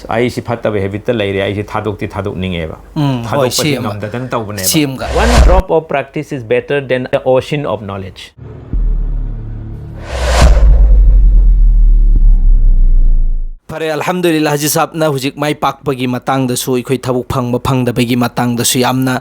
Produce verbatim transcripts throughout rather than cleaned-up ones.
ꯑꯩꯁꯤ ꯐꯠꯇꯕ ꯍꯦꯕꯤꯠꯇ ꯂꯩꯔꯦ, ꯑꯩꯁꯤ ꯊꯥꯗꯣꯛꯇꯤ ꯊꯥꯗꯣꯛꯅꯤꯡꯉꯦꯕ꯫ ꯎꯝ, ꯍꯣꯏ, ꯊꯥꯗꯣꯛꯄꯗꯤ ꯁꯤ ꯑꯃ꯫ ꯉꯝꯗꯗꯅ ꯇꯧꯕꯅꯦꯕ꯫ ꯁꯤ ꯑꯃꯒ꯫ One drop of practice is better than an ocean of knowledge. ꯐꯔꯦ, ꯑꯜꯍꯝꯗꯨꯂꯤꯜꯂꯥ, ꯍꯥꯖꯤ ꯁꯥꯕꯅ ꯍꯧꯖꯤꯛ ꯃꯥꯏ ꯄꯥꯛꯄꯒꯤ ꯃꯇꯥꯡꯗꯁꯨ, ꯑꯩꯈꯣꯏ ꯊꯕꯛ ꯐꯪꯕ ꯐꯪꯗꯕꯒꯤ ꯃꯇꯥꯡꯗꯁꯨ ꯌꯥꯝꯅ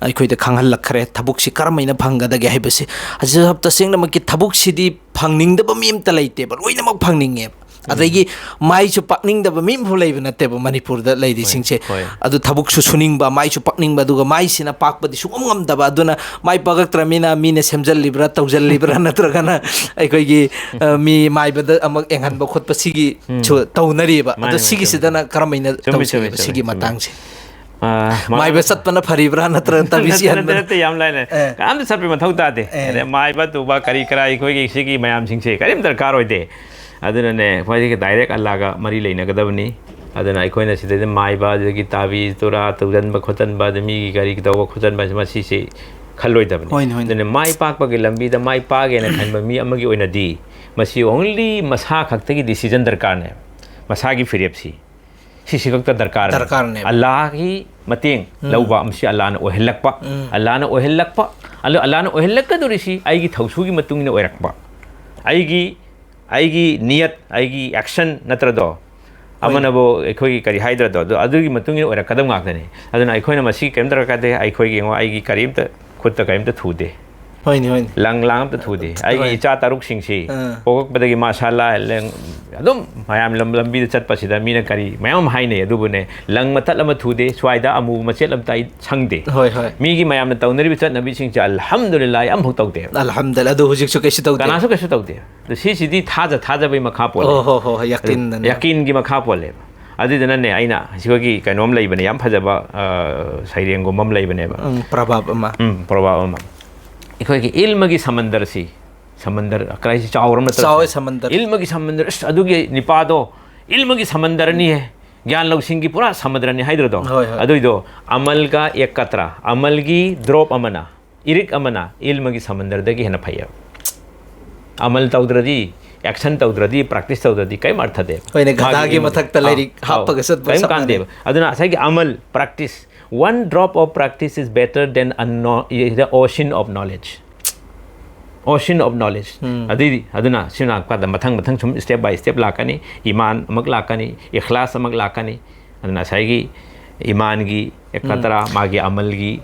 ꯑꯩꯈꯣꯏꯗ ꯈꯪꯍꯜꯂꯛꯈ꯭ꯔꯦ, ꯊꯕꯛꯁꯤ ꯀꯔꯝꯍꯥꯏꯅ ꯐꯪꯒꯗꯒꯦ ꯍꯥꯏꯕꯁꯤ꯫ ꯍꯥꯖꯤ ꯁꯥꯕ, ꯇꯁꯦꯡꯅꯃꯛꯀꯤ ꯊꯕꯛꯁꯤꯗꯤ ꯐꯪꯅꯤꯡꯗꯕ ꯃꯤ ꯑꯝꯇ ꯂꯩꯇꯦꯕ, ꯂꯣꯏꯅꯃꯛ ꯐꯪꯅꯤꯡꯉꯦꯕ꯫ ꯑꯗꯒꯤ ꯃꯥꯏꯁꯨ ꯄꯥꯛꯅꯤꯡꯗꯕ ꯃꯤ ꯑꯃꯐꯥꯎ ꯂꯩꯕ ꯅꯠꯇꯦꯕ ꯃꯅꯤꯄꯨꯔꯗ ꯂꯩꯔꯤꯁꯤꯡꯁꯦ꯫ ꯍꯣꯏ꯫ ꯑꯗꯨ ꯊꯕꯛꯁꯨ ꯁꯨꯅꯤꯡꯕ, ꯃꯥꯏꯁꯨ ꯄꯥꯛꯅꯤꯡꯕ, ꯑꯗꯨꯒ ꯃꯥꯏꯁꯤꯅ ꯄꯥꯛꯄꯗꯤ ꯁꯨꯡꯉꯝ ꯉꯝꯗꯕ꯫ ꯑꯗꯨꯅ ꯃꯥꯏ ꯄꯥꯛꯂꯛꯇ꯭ꯔꯕꯅꯤꯅ ꯃꯤꯅ ꯁꯦꯝꯖꯜꯂꯤꯕ꯭ꯔꯥ, ꯇꯧꯖꯜꯂꯤꯕ꯭ꯔꯥ, ꯅꯠꯇ꯭ꯔꯒꯅ ꯑꯩꯈꯣꯏꯒꯤ, ꯑ, ꯃꯤ ꯃꯥꯏꯕꯗ ꯑꯃꯨꯛ ꯌꯦꯡꯍꯟꯕ ꯈꯣꯠꯄ ꯁꯤꯒꯤ ꯁꯨ ꯇꯧꯅꯔꯤꯕ꯫ ꯃꯥꯅꯦ, ꯑꯗꯣ ꯃꯥꯅꯦ, ꯁꯤꯒꯤꯁꯤꯗꯅ ꯀꯔꯝꯍꯥꯏꯅ ꯆꯨꯝꯃꯤ, ꯆꯨꯝꯃꯤ, ꯇꯧꯁꯤꯒꯦꯕ ꯆꯨꯝꯃꯤ, ꯁꯤꯒꯤ ꯆꯨꯝꯃꯤ꯫ ꯃꯇꯥꯡꯁꯦ? ꯑ, ꯃꯥꯏꯕ ꯆꯠꯄꯅ ꯐꯔꯤꯕ꯭ꯔꯥ ꯅꯠꯇ꯭ꯔꯒ ꯇꯕꯤꯁ ꯅꯠꯇꯦ, ꯌꯥꯟꯕꯅ? ꯅꯠꯇꯦ, ꯌꯥꯝ ꯂꯥꯏꯅ꯫ ꯑꯦ꯫ ꯀꯅꯥꯝꯇ ꯆꯠꯄꯩ ꯃꯊꯧ ꯇꯥꯗꯦ꯫ ꯑꯦ꯫ ꯑꯗꯩ ꯃꯥꯏꯕ ꯇꯨꯕ ꯀꯔꯤ ꯀꯔꯥ ꯑꯩꯈꯣꯏꯒꯤ ꯁꯤꯒꯤ ꯃꯌꯥꯝꯁꯤꯡꯁꯦ ꯀꯔꯤꯝ ꯗꯔꯀꯥꯔ ꯑꯣꯏꯗꯦ꯫ ꯑꯗꯨꯅꯅꯦ, ꯈ꯭ꯋꯥꯏꯗꯒꯤ ꯗꯥꯏꯔꯦꯛ ꯑꯜꯂꯥꯒ ꯃꯔꯤ ꯂꯩꯅꯒꯗꯕꯅꯤ꯫ ꯑꯗꯨꯅ ꯑꯩꯈꯣꯏꯅ ꯁꯤꯗꯩꯗ ꯃꯥꯏꯕ, ꯑꯗꯨꯗꯒꯤ ꯇꯥꯕꯤ ꯇꯨꯔꯥ ꯇꯧꯁꯤꯟꯕ ꯈꯣꯠꯆꯟꯕ, ꯑꯗꯨ ꯃꯤꯒꯤ ꯀꯔꯤ ꯇꯧꯕ ꯈꯣꯠꯆꯟꯕ, ꯃꯁꯤꯁꯦ ꯈꯜꯂꯣꯏꯗꯕꯅꯤ꯫ ꯍꯣꯏꯅꯦ, ꯍꯣꯏꯅꯦ꯫ ꯑꯗꯨꯅ ꯃꯥꯏ ꯄꯥꯛꯄꯒꯤ ꯂꯝꯕꯤꯗ ꯃꯥꯏ ꯄꯥꯛꯒꯦꯅ ꯈꯟꯕ ꯃꯤ ꯑꯃꯒꯤ ꯑꯣꯏꯅꯗꯤ ꯃꯁꯤ only ꯃꯁꯥ ꯈꯛꯇꯒꯤ decision ꯗꯔꯀꯥꯔꯅꯦ꯫ ꯃꯁꯥꯒꯤ ꯐꯤꯔꯦꯞꯁꯤ ꯁꯤꯁꯤ ꯈꯛꯇ ꯗꯔꯀꯥꯔꯅꯦ꯫ ꯗꯔꯀꯥꯔꯅꯦꯕ꯫ ꯑꯜꯂꯥꯍꯒꯤ ꯃꯇꯦꯡ ꯂꯧꯕ, ꯃꯁꯤ ꯑꯜꯂꯥꯍꯅ ꯑꯣꯏꯍꯜꯂꯛꯄ, ꯑꯜꯂꯥꯍꯅ ꯑꯣꯏꯍꯜꯂꯛꯄ, ꯑꯗꯣ ꯑꯜꯂꯥꯍꯅ ꯑꯣꯏꯍꯜꯂꯛꯀꯗꯧꯔꯤꯁꯤ ꯑꯩꯒꯤ ꯊꯧꯁꯨꯒꯤ ꯃꯇꯨꯡ ꯏꯟꯅ ꯑꯣꯏꯔꯛꯄ, ꯑꯩꯒꯤ, ꯑꯩꯒꯤ ꯅꯤꯌꯠ, ꯑꯩꯒꯤ action ꯅꯠꯇ꯭ꯔꯗꯣ, ꯑꯃꯅꯕꯨ ꯑꯩꯈꯣꯏꯒꯤ ꯀꯔꯤ ꯍꯥꯏꯗ꯭ꯔꯗꯣ, ꯑꯗꯨ, ꯑꯗꯨꯒꯤ ꯃꯇꯨꯡ ꯏꯟꯅ ꯑꯣꯏꯔꯛꯀꯗꯕ ꯉꯥꯛꯇꯅꯤ꯫ ꯑꯗꯨꯅ ꯑꯩꯈꯣꯏꯅ ꯃꯁꯤ ꯀꯔꯤꯝ ꯗꯔꯀꯥꯔ ꯇꯥꯗꯦ꯫ ꯑꯩꯈꯣꯏꯒꯤ, ꯌꯦꯡꯉꯣ, ꯑꯩꯒꯤ ꯀꯔꯤꯝꯇ ꯈꯨꯠꯇ ꯀꯔꯤꯝꯇ ꯊꯨꯗꯦ꯫ ꯍꯣꯏꯅꯦ, ꯍꯣꯏꯅꯦ꯫ ꯂꯪ ꯂꯥꯡ ꯑꯝꯇ ꯊꯨꯗꯦ꯫ ꯑꯩꯒꯤ ꯍꯣꯏ꯫ ꯏꯆꯥ ꯇꯔꯨꯛꯁꯤꯡꯁꯤ ꯑꯥ꯫ ꯄꯣꯛꯂꯛꯄꯗꯒꯤ ꯃꯥꯁꯥ ꯂꯥ-, ꯂꯪ-, ꯑꯗꯨꯝ ꯃꯌꯥꯝ ꯂꯝ-, ꯂꯝꯕꯤꯗ ꯆꯠꯄꯁꯤꯗ ꯃꯤꯅ ꯀꯔꯤ ꯃꯌꯥꯝ ꯑꯃ ꯍꯥꯏꯅꯩ, ꯑꯗꯨꯕꯨꯅꯦ, ꯂꯪ ꯃꯇꯠ ꯑꯃ ꯊꯨꯗꯦ, ꯁ꯭ꯋꯥꯏꯗ ꯑꯃꯨꯕ ꯃꯆꯦꯠ ꯑꯃꯇ ꯑꯩ ꯁꯪꯗꯦ꯫ ꯍꯣꯏ, ꯍꯣꯏ꯫ ꯃꯤꯒꯤ ꯃꯌꯥꯝꯅ ꯇꯧꯅꯔꯤꯕ ꯆꯠꯅꯕꯤꯁꯤꯡꯁꯦ, ꯑꯜꯍꯝꯗꯨꯂꯤꯜꯂꯥꯍ, ꯑꯃꯐꯥꯎ ꯇꯧꯗꯦ꯫ ꯑꯜꯍꯝꯗꯨꯂꯤꯜꯂꯥꯍ, ꯑꯗꯨ ꯍꯧꯖꯤꯛꯁꯨ ꯀꯩꯁꯨ ꯇꯧꯗꯦ꯫ ꯀꯅꯥꯁꯨ ꯀꯩꯁꯨ ꯇꯧꯗꯦ꯫ ꯑꯗꯨ ꯁꯤꯁꯤꯗꯤ ꯊꯥꯖ ꯊꯥꯖꯕꯒꯤ ꯃꯈꯥ ꯄꯣꯜꯂꯦ꯫ ꯑꯣ, ꯍꯣ, ꯍꯣ, ꯍꯣꯏ, ꯌꯥꯀꯤꯟꯗꯅꯦ꯫ ꯌꯥꯀꯤꯟꯒꯤ ꯃꯈꯥ ꯄꯣꯜꯂꯦꯕ꯫ ꯑꯗꯨꯗꯨꯅꯅꯦ, ꯑꯩꯅ ꯁꯤꯈꯣꯏꯒꯤ ꯀꯩꯅꯣꯝ ꯂꯩꯕꯅꯦ, ꯌꯥꯝ ꯐꯖꯕ, ꯑ, ꯁꯩꯔꯦꯡꯒꯨꯝꯕ ꯑꯃ ꯂꯩꯕꯅꯦꯕ꯫ ꯎꯝ, ꯄ꯭ꯔꯚꯥꯕ ꯑꯃ꯫ ꯎꯝ, ꯄ꯭ꯔꯣꯚꯥꯕ ꯑꯃ꯫ ꯑꯩꯈꯣꯏꯒꯤ ꯏꯜꯃꯒꯤ ꯁꯃꯟꯗꯔꯁꯤ, ꯁꯃꯟꯗꯔ ꯀꯔꯥꯏꯁꯤ ꯆꯥꯎꯔ ꯅꯠꯇ꯭ꯔ? ꯆꯥꯎꯋꯦ ꯁꯃꯟꯗꯔ꯫ ꯏꯜꯃꯒꯤ ꯁꯃꯟꯗꯔ, ꯑꯁ, ꯑꯗꯨꯒꯤ ꯅꯤꯄꯥꯗꯣ ꯏꯜꯃꯒꯤ ꯁꯃꯟꯗꯔꯅꯤꯍꯦ, ꯒ꯭ꯌꯥꯟ ꯂꯧꯁꯤꯡꯒꯤ ꯄꯨꯔꯥ ꯁꯃꯨꯗ꯭ꯔꯅꯤ ꯍꯥꯏꯗ꯭ꯔꯗꯣ? ꯍꯣꯏ, ꯍꯣꯏ꯫ ꯑꯗꯨꯏꯗꯣ ꯑꯃꯜꯒ ꯑꯦꯛ ꯀꯇ꯭ꯔꯥ, ꯑꯃꯜꯒꯤ drop ꯑꯃꯅ, ꯏꯔꯤꯛ ꯑꯃꯅ ꯏꯜꯃꯒꯤ ꯁꯃꯟꯗꯔꯗꯒꯤ ꯍꯦꯟꯅ ꯐꯩꯌꯦꯕ꯫ ꯑꯃꯜ ꯇꯧꯗ꯭ꯔꯗꯤ ꯑꯦꯛꯁꯟ ꯇꯧꯗ꯭ꯔꯗꯤ, ꯄ꯭ꯔꯦꯛꯇꯤꯁ ꯇꯧꯗ꯭ꯔꯗꯤ ꯀꯩꯝ ꯑꯔꯊ ꯂꯩꯇꯦ꯫ ꯍꯣꯏꯅꯦ, ꯃꯥꯒꯤ ꯒꯙꯥꯒꯤ ꯑꯦꯝ ꯑꯗꯣ꯫ ꯃꯊꯛꯇ ꯑꯥ, ꯂꯥꯏꯔꯤꯛ ꯑꯥꯎ, ꯍꯥꯞꯄꯒ ꯆꯠꯄ ꯀꯩꯝ ꯆꯞ ꯃꯥꯟꯅꯩ꯫ ꯀꯥꯟꯗꯦꯕ꯫ ꯑꯗꯨꯅ ꯉꯁꯥꯏꯒꯤ ꯑꯃꯜ, practice, one drop of practice is better than a no, the ocean of knowledge. Ocean of knowledge. ꯎꯝ꯫ ꯑꯗꯨꯏꯗꯤ, ꯑꯗꯨꯅ ꯁꯤꯅ ꯀꯥꯟꯗ ꯃꯊꯪ ꯃꯊꯪ ꯁꯨꯝ step by step ꯂꯥꯛꯀꯅꯤ꯫ ꯏꯃꯥꯟ ꯑꯃꯨꯛ ꯂꯥꯛꯀꯅꯤ, ꯏꯈ꯭ꯂꯥꯁ ꯑꯃꯨꯛ ꯂꯥꯛꯀꯅꯤ꯫ ꯑꯗꯨꯅ ꯉꯁꯥꯏꯒꯤ ꯏꯃꯥꯟꯒꯤ ꯑꯦꯀꯥꯇꯔꯥ, ꯃꯥꯒꯤ ꯑꯃꯜꯒꯤ,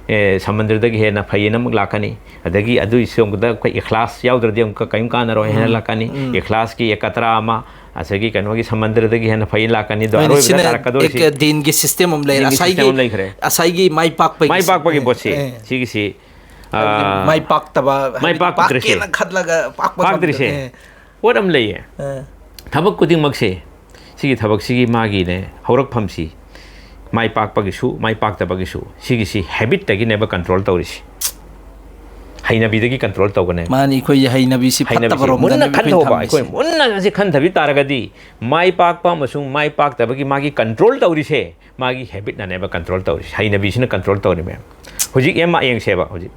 ꯑꯦ, ꯁꯃꯨꯗ꯭ꯔꯗꯒꯤ ꯍꯦꯟꯅ ꯐꯩꯌꯦꯅ ꯑꯃꯨꯛ ꯂꯥꯛꯀꯅꯤ꯫ ꯑꯗꯒꯤ ꯑꯗꯨꯒꯤ ꯁꯣꯝꯗ ꯑꯩꯈꯣꯏ ꯏꯈ꯭ꯂꯥꯁ ꯌꯥꯎꯗ꯭ꯔꯗꯤ ꯑꯃꯨꯛꯀ ꯀꯔꯤꯝ ꯀꯥꯟꯅꯔꯣꯏ ꯍꯥꯏꯅ ꯎꯝ, ꯂꯥꯛꯀꯅꯤ꯫ ꯎꯝ꯫ ꯏꯈ꯭ꯂꯥꯁꯀꯤ ꯑꯦꯀꯥꯇꯔꯥ ꯑꯃ, ꯉꯁꯥꯏꯒꯤ ꯀꯩꯅꯣꯒꯤ ꯁꯃꯨꯗ꯭ꯔꯗꯒꯤ ꯍꯦꯟꯅ ꯐꯩꯌꯦꯅ ꯂꯥꯛꯀꯅꯤ꯫ ꯑꯗꯣ ꯍꯣꯏꯅꯦ, ꯑꯔꯣꯏꯕꯗ ꯁꯤꯅ ꯇꯥꯔꯛꯀꯗꯧꯔꯤꯁꯤ ꯑꯦꯛ-, ꯗꯤꯟꯒꯤ ꯁꯤꯁꯇꯦꯝ ꯑꯃ ꯂꯩꯔꯦ꯫ ꯗꯤꯟꯒꯤ ꯉꯁꯥꯏꯒꯤ, ꯁꯤꯁꯇꯦꯝ ꯑꯃ ꯂꯩꯈ꯭ꯔꯦ꯫ ꯉꯁꯥꯏꯒꯤ ꯃꯥꯏ ꯄꯥꯛꯄꯒꯤ ꯃꯥꯏ ꯄꯥꯛꯄꯒꯤ ꯑꯦ, ꯄꯣꯠꯁꯦ, ꯑꯦ꯫ ꯁꯤꯒꯤꯁꯤ, ꯍꯥꯏꯕꯗꯤ ꯑꯥ, ꯃꯥꯏ ꯄꯥꯛꯇꯕ, ꯃꯥꯏ ꯍꯥꯏꯕꯗꯤ ꯄꯥꯛꯇ꯭ꯔꯤꯁꯦ꯫ ꯄꯥꯛꯀꯦꯅ ꯈꯜꯂꯒ ꯄꯥꯛꯄ ꯄꯥꯛꯇ꯭ꯔꯤꯁꯦ꯫ ꯉꯝꯗꯕ꯫ ꯑꯦ, ꯄꯣꯠ ꯑꯃ ꯂꯩꯌꯦ꯫ ꯑꯦ꯫ ꯊꯕꯛ ꯈꯨꯗꯤꯡꯃꯛꯁꯦ, ꯁꯤꯒꯤ ꯊꯕꯛꯁꯤꯒꯤ ꯃꯥꯒꯤꯅꯦ ꯍꯧꯔꯛꯐꯝꯁꯤ, ꯃꯥꯏ ꯄꯥꯛꯄꯒꯤꯁꯨ, ꯃꯥꯏ ꯄꯥꯛꯇꯕꯒꯤꯁꯨ, ꯁꯤꯒꯤꯁꯤ ꯍꯦꯕꯤꯠꯇꯒꯤꯅꯦꯕ ꯀꯟꯇ꯭ꯔꯣꯜ ꯇꯧꯔꯤꯁꯤ꯫ ꯍꯩꯅꯕꯤꯗꯒꯤ ꯀꯟꯇ꯭ꯔꯣꯜ ꯇꯧꯒꯅꯦꯕ꯫ ꯃꯥꯅꯤ, ꯑꯩꯈꯣꯏꯒꯤ ꯍꯩꯅꯕꯤꯁꯤ ꯍꯩꯅꯕꯤꯁꯤ ꯃꯨꯟꯅ ꯈꯟꯊꯕꯔꯣꯝꯗꯅꯦꯕ ꯃꯨꯟꯅ ꯑꯩꯈꯣꯏ ꯈꯟꯊꯧꯕ, ꯊꯝꯃꯤꯁꯦ꯫ ꯑꯩꯈꯣꯏ ꯃꯨꯟꯅ ꯁꯤ ꯈꯟꯊꯕꯤ ꯇꯥꯔꯒꯗꯤ, ꯃꯥꯏ ꯄꯥꯛꯄ ꯑꯃꯁꯨꯡ ꯃꯥꯏ ꯄꯥꯛꯇꯕꯒꯤ ꯃꯥꯒꯤ ꯀꯟꯇ꯭ꯔꯣꯜ ꯇꯧꯔꯤꯁꯦ, ꯃꯥꯒꯤ ꯍꯦꯕꯤꯠꯅꯅꯦꯕ ꯀꯟꯇ꯭ꯔꯣꯜ ꯇꯧꯔꯤꯁꯦ, ꯍꯩꯅꯕꯤꯁꯤꯅ ꯀꯟꯇ꯭ꯔꯣꯜ ꯇꯧꯔꯤꯃꯦ꯫ ꯍꯧꯖꯤꯛ ꯑꯦꯝ ꯌꯦꯡꯁꯦꯕ, ꯍꯧꯖꯤꯛ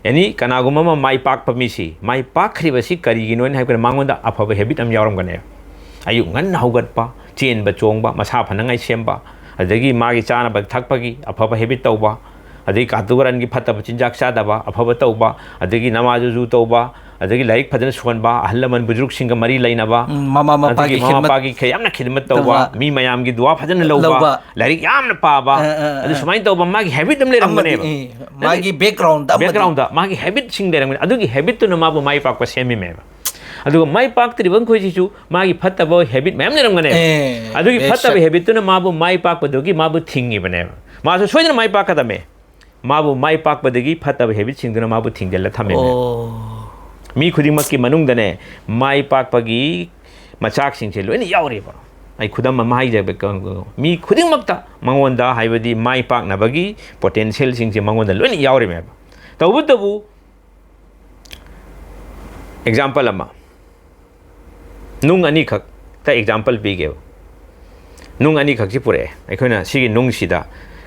ꯑꯦꯅꯤ ꯀꯅꯥꯒꯨꯝꯕ ꯑꯃ ꯃꯥꯏ ꯄꯥꯛꯄ ꯃꯤꯁꯤ, ꯃꯥꯏ ꯄꯥꯛꯈ꯭ꯔꯤꯕꯁꯤ ꯀꯔꯤꯒꯤꯅꯣ ꯍꯥꯏꯕꯗ ꯃꯉꯣꯟꯗ ꯑꯐꯕ ꯍꯦꯕꯤꯠ ꯑꯃ ꯌꯥꯎꯔꯝꯒꯅꯦꯕ꯫ ꯑꯌꯨꯛ ꯉꯟꯅ ꯍꯧꯒꯠꯄ, ꯆꯦꯟꯕ ꯆꯣꯡꯕ, ꯃꯁꯥ ꯐꯅꯉꯥꯏ ꯁꯦꯝꯕ, ꯑꯗꯒꯤ ꯃꯥꯒꯤ ꯆꯥꯅꯕ ꯊꯛꯄꯒꯤ ꯑꯐꯕ ꯍꯦꯕꯤꯠ ꯇꯧꯕ, ꯑꯗꯒꯤ ꯀꯥꯇꯨ ꯀꯥꯔꯟꯒꯤ ꯐꯠꯇꯕ ꯆꯤꯟꯖꯥꯛ ꯆꯥꯗꯕ, ꯑꯐꯕ ꯇꯧꯕ, ꯑꯗꯒꯤ ꯅꯃꯥꯖ ꯎꯖꯨ ꯇꯧꯕ, ꯑꯗꯒꯤ ꯂꯥꯏꯔꯤꯛ ꯐꯖꯅ ꯁꯣꯟꯕ, ꯑꯍꯜ ꯂꯃꯟ ꯕꯨꯖꯨꯔꯨꯛꯁꯤꯡꯒ ꯃꯔꯤ ꯂꯩꯅꯕ, ꯎꯝ, ꯃꯃꯥ ꯃꯄꯥꯒꯤ ꯑꯗꯒꯤ ꯃꯃꯥ ꯈꯤꯗꯃꯠ ꯃꯄꯥꯒꯤ ꯈ-, ꯌꯥꯝꯅ ꯈꯤꯗꯃꯠ ꯇꯧꯕ, ꯇꯧꯕ꯫ ꯃꯤ ꯃꯌꯥꯝꯒꯤ ꯗꯨꯋꯥ ꯐꯖꯅ ꯂꯧꯕ, ꯂꯧꯕ꯫ ꯂꯥꯏꯔꯤꯛ ꯌꯥꯝꯅ ꯄꯥꯕ, ꯑ, ꯑ, ꯑ꯫ ꯑꯗꯨ ꯁꯨꯃꯥꯏꯅ ꯇꯧꯕ ꯃꯥꯒꯤ ꯍꯦꯕꯤꯠ ꯑꯃ ꯂꯩꯔꯝꯒꯅꯦꯕ꯫ ꯑꯃꯗꯤ, ꯑꯦ, ꯃꯥꯒꯤ ꯕꯦꯛꯒ꯭ꯔꯥꯎꯟꯗ ꯑꯃꯗꯤ ꯕꯦꯛꯒ꯭ꯔꯥꯎꯟꯗ ꯃꯥꯒꯤ ꯍꯦꯕꯤꯠꯁꯤꯡ ꯂꯩꯔꯝꯒꯅꯤ꯫ ꯑꯗꯨꯒꯤ ꯍꯦꯕꯤꯠꯇꯨꯅ ꯃꯥꯕꯨ ꯃꯥꯏ ꯄꯥꯛꯄ ꯁꯦꯝꯃꯤꯃꯦꯕ꯫ ꯑꯗꯨꯒ ꯃꯥꯏ ꯄꯥꯛꯇ꯭ꯔꯤꯕ ꯃꯈꯣꯏꯁꯤꯁꯨ ꯃꯥꯒꯤ ꯐꯠꯇꯕ ꯍꯦꯕꯤꯠ ꯃꯌꯥꯝ ꯂꯩꯔꯝꯒꯅꯦꯕ꯫ ꯑꯦ, ꯑꯗꯨꯒꯤ ꯕꯦꯁꯛ꯫ ꯐꯠꯇꯕ ꯍꯦꯕꯤꯠꯇꯨꯅ ꯃꯥꯕꯨ ꯃꯥꯏ ꯄꯥꯛꯄꯗꯨꯒꯤ ꯃꯥꯕꯨ ꯊꯤꯡꯉꯤꯕꯅꯦꯕ꯫ ꯃꯥꯁꯨ ꯁꯣꯏꯗꯅ ꯃꯥꯏ ꯄꯥꯛꯀꯗꯕꯅꯦ꯫ ꯃꯥꯕꯨ ꯃꯥꯏ ꯄꯥꯛꯄꯗꯒꯤ ꯐꯠꯇꯕ ꯍꯦꯕꯤꯠꯁꯤꯡꯗꯨꯅ ꯃꯥꯕꯨ ꯊꯤꯡꯖꯤꯜꯂ ꯊꯝꯃꯤꯃꯦꯕ꯫ ꯑꯣ꯫ ꯃꯤ ꯈꯨꯗꯤꯡꯃꯛꯀꯤ ꯃꯅꯨꯡꯗꯅꯦ, ꯃꯥꯏ ꯄꯥꯛꯄꯒꯤ ꯃꯆꯥꯛꯁꯤꯡꯁꯦ ꯂꯣꯏꯅ ꯌꯥꯎꯔꯤꯕ꯫ ꯑꯩ ꯈꯨꯗꯝ ꯑꯃ ꯍꯥꯏꯖꯒꯦ, ꯀ-, ꯀ-, ꯃꯤ ꯈꯨꯗꯤꯡꯃꯛꯇ ꯃꯉꯣꯟꯗ, ꯍꯥꯏꯕꯗꯤ ꯃꯥꯏ ꯄꯥꯛꯅꯕꯒꯤ ꯄꯣꯇꯦꯟꯁꯤꯌꯦꯜꯁꯤꯡꯁꯦ ꯃꯉꯣꯟꯗ ꯂꯣꯏꯅ ꯌꯥꯎꯔꯤꯃꯦꯕ꯫ ꯇꯧꯕꯇꯕꯨ, ꯑꯦꯛꯖꯥꯝꯄꯜ ꯑꯃ, ꯅꯨꯡ ꯑꯅꯤꯈꯛꯇ ꯑꯦꯛꯖꯥꯝꯄꯜ ꯄꯤꯒꯦꯕ꯫ ꯅꯨꯡ ꯑꯅꯤꯈꯛꯁꯤ ꯄꯨꯔꯛꯑꯦ꯫ ꯑꯩꯈꯣꯏꯅ ꯁꯤꯒꯤ ꯅꯨꯡꯁꯤꯗ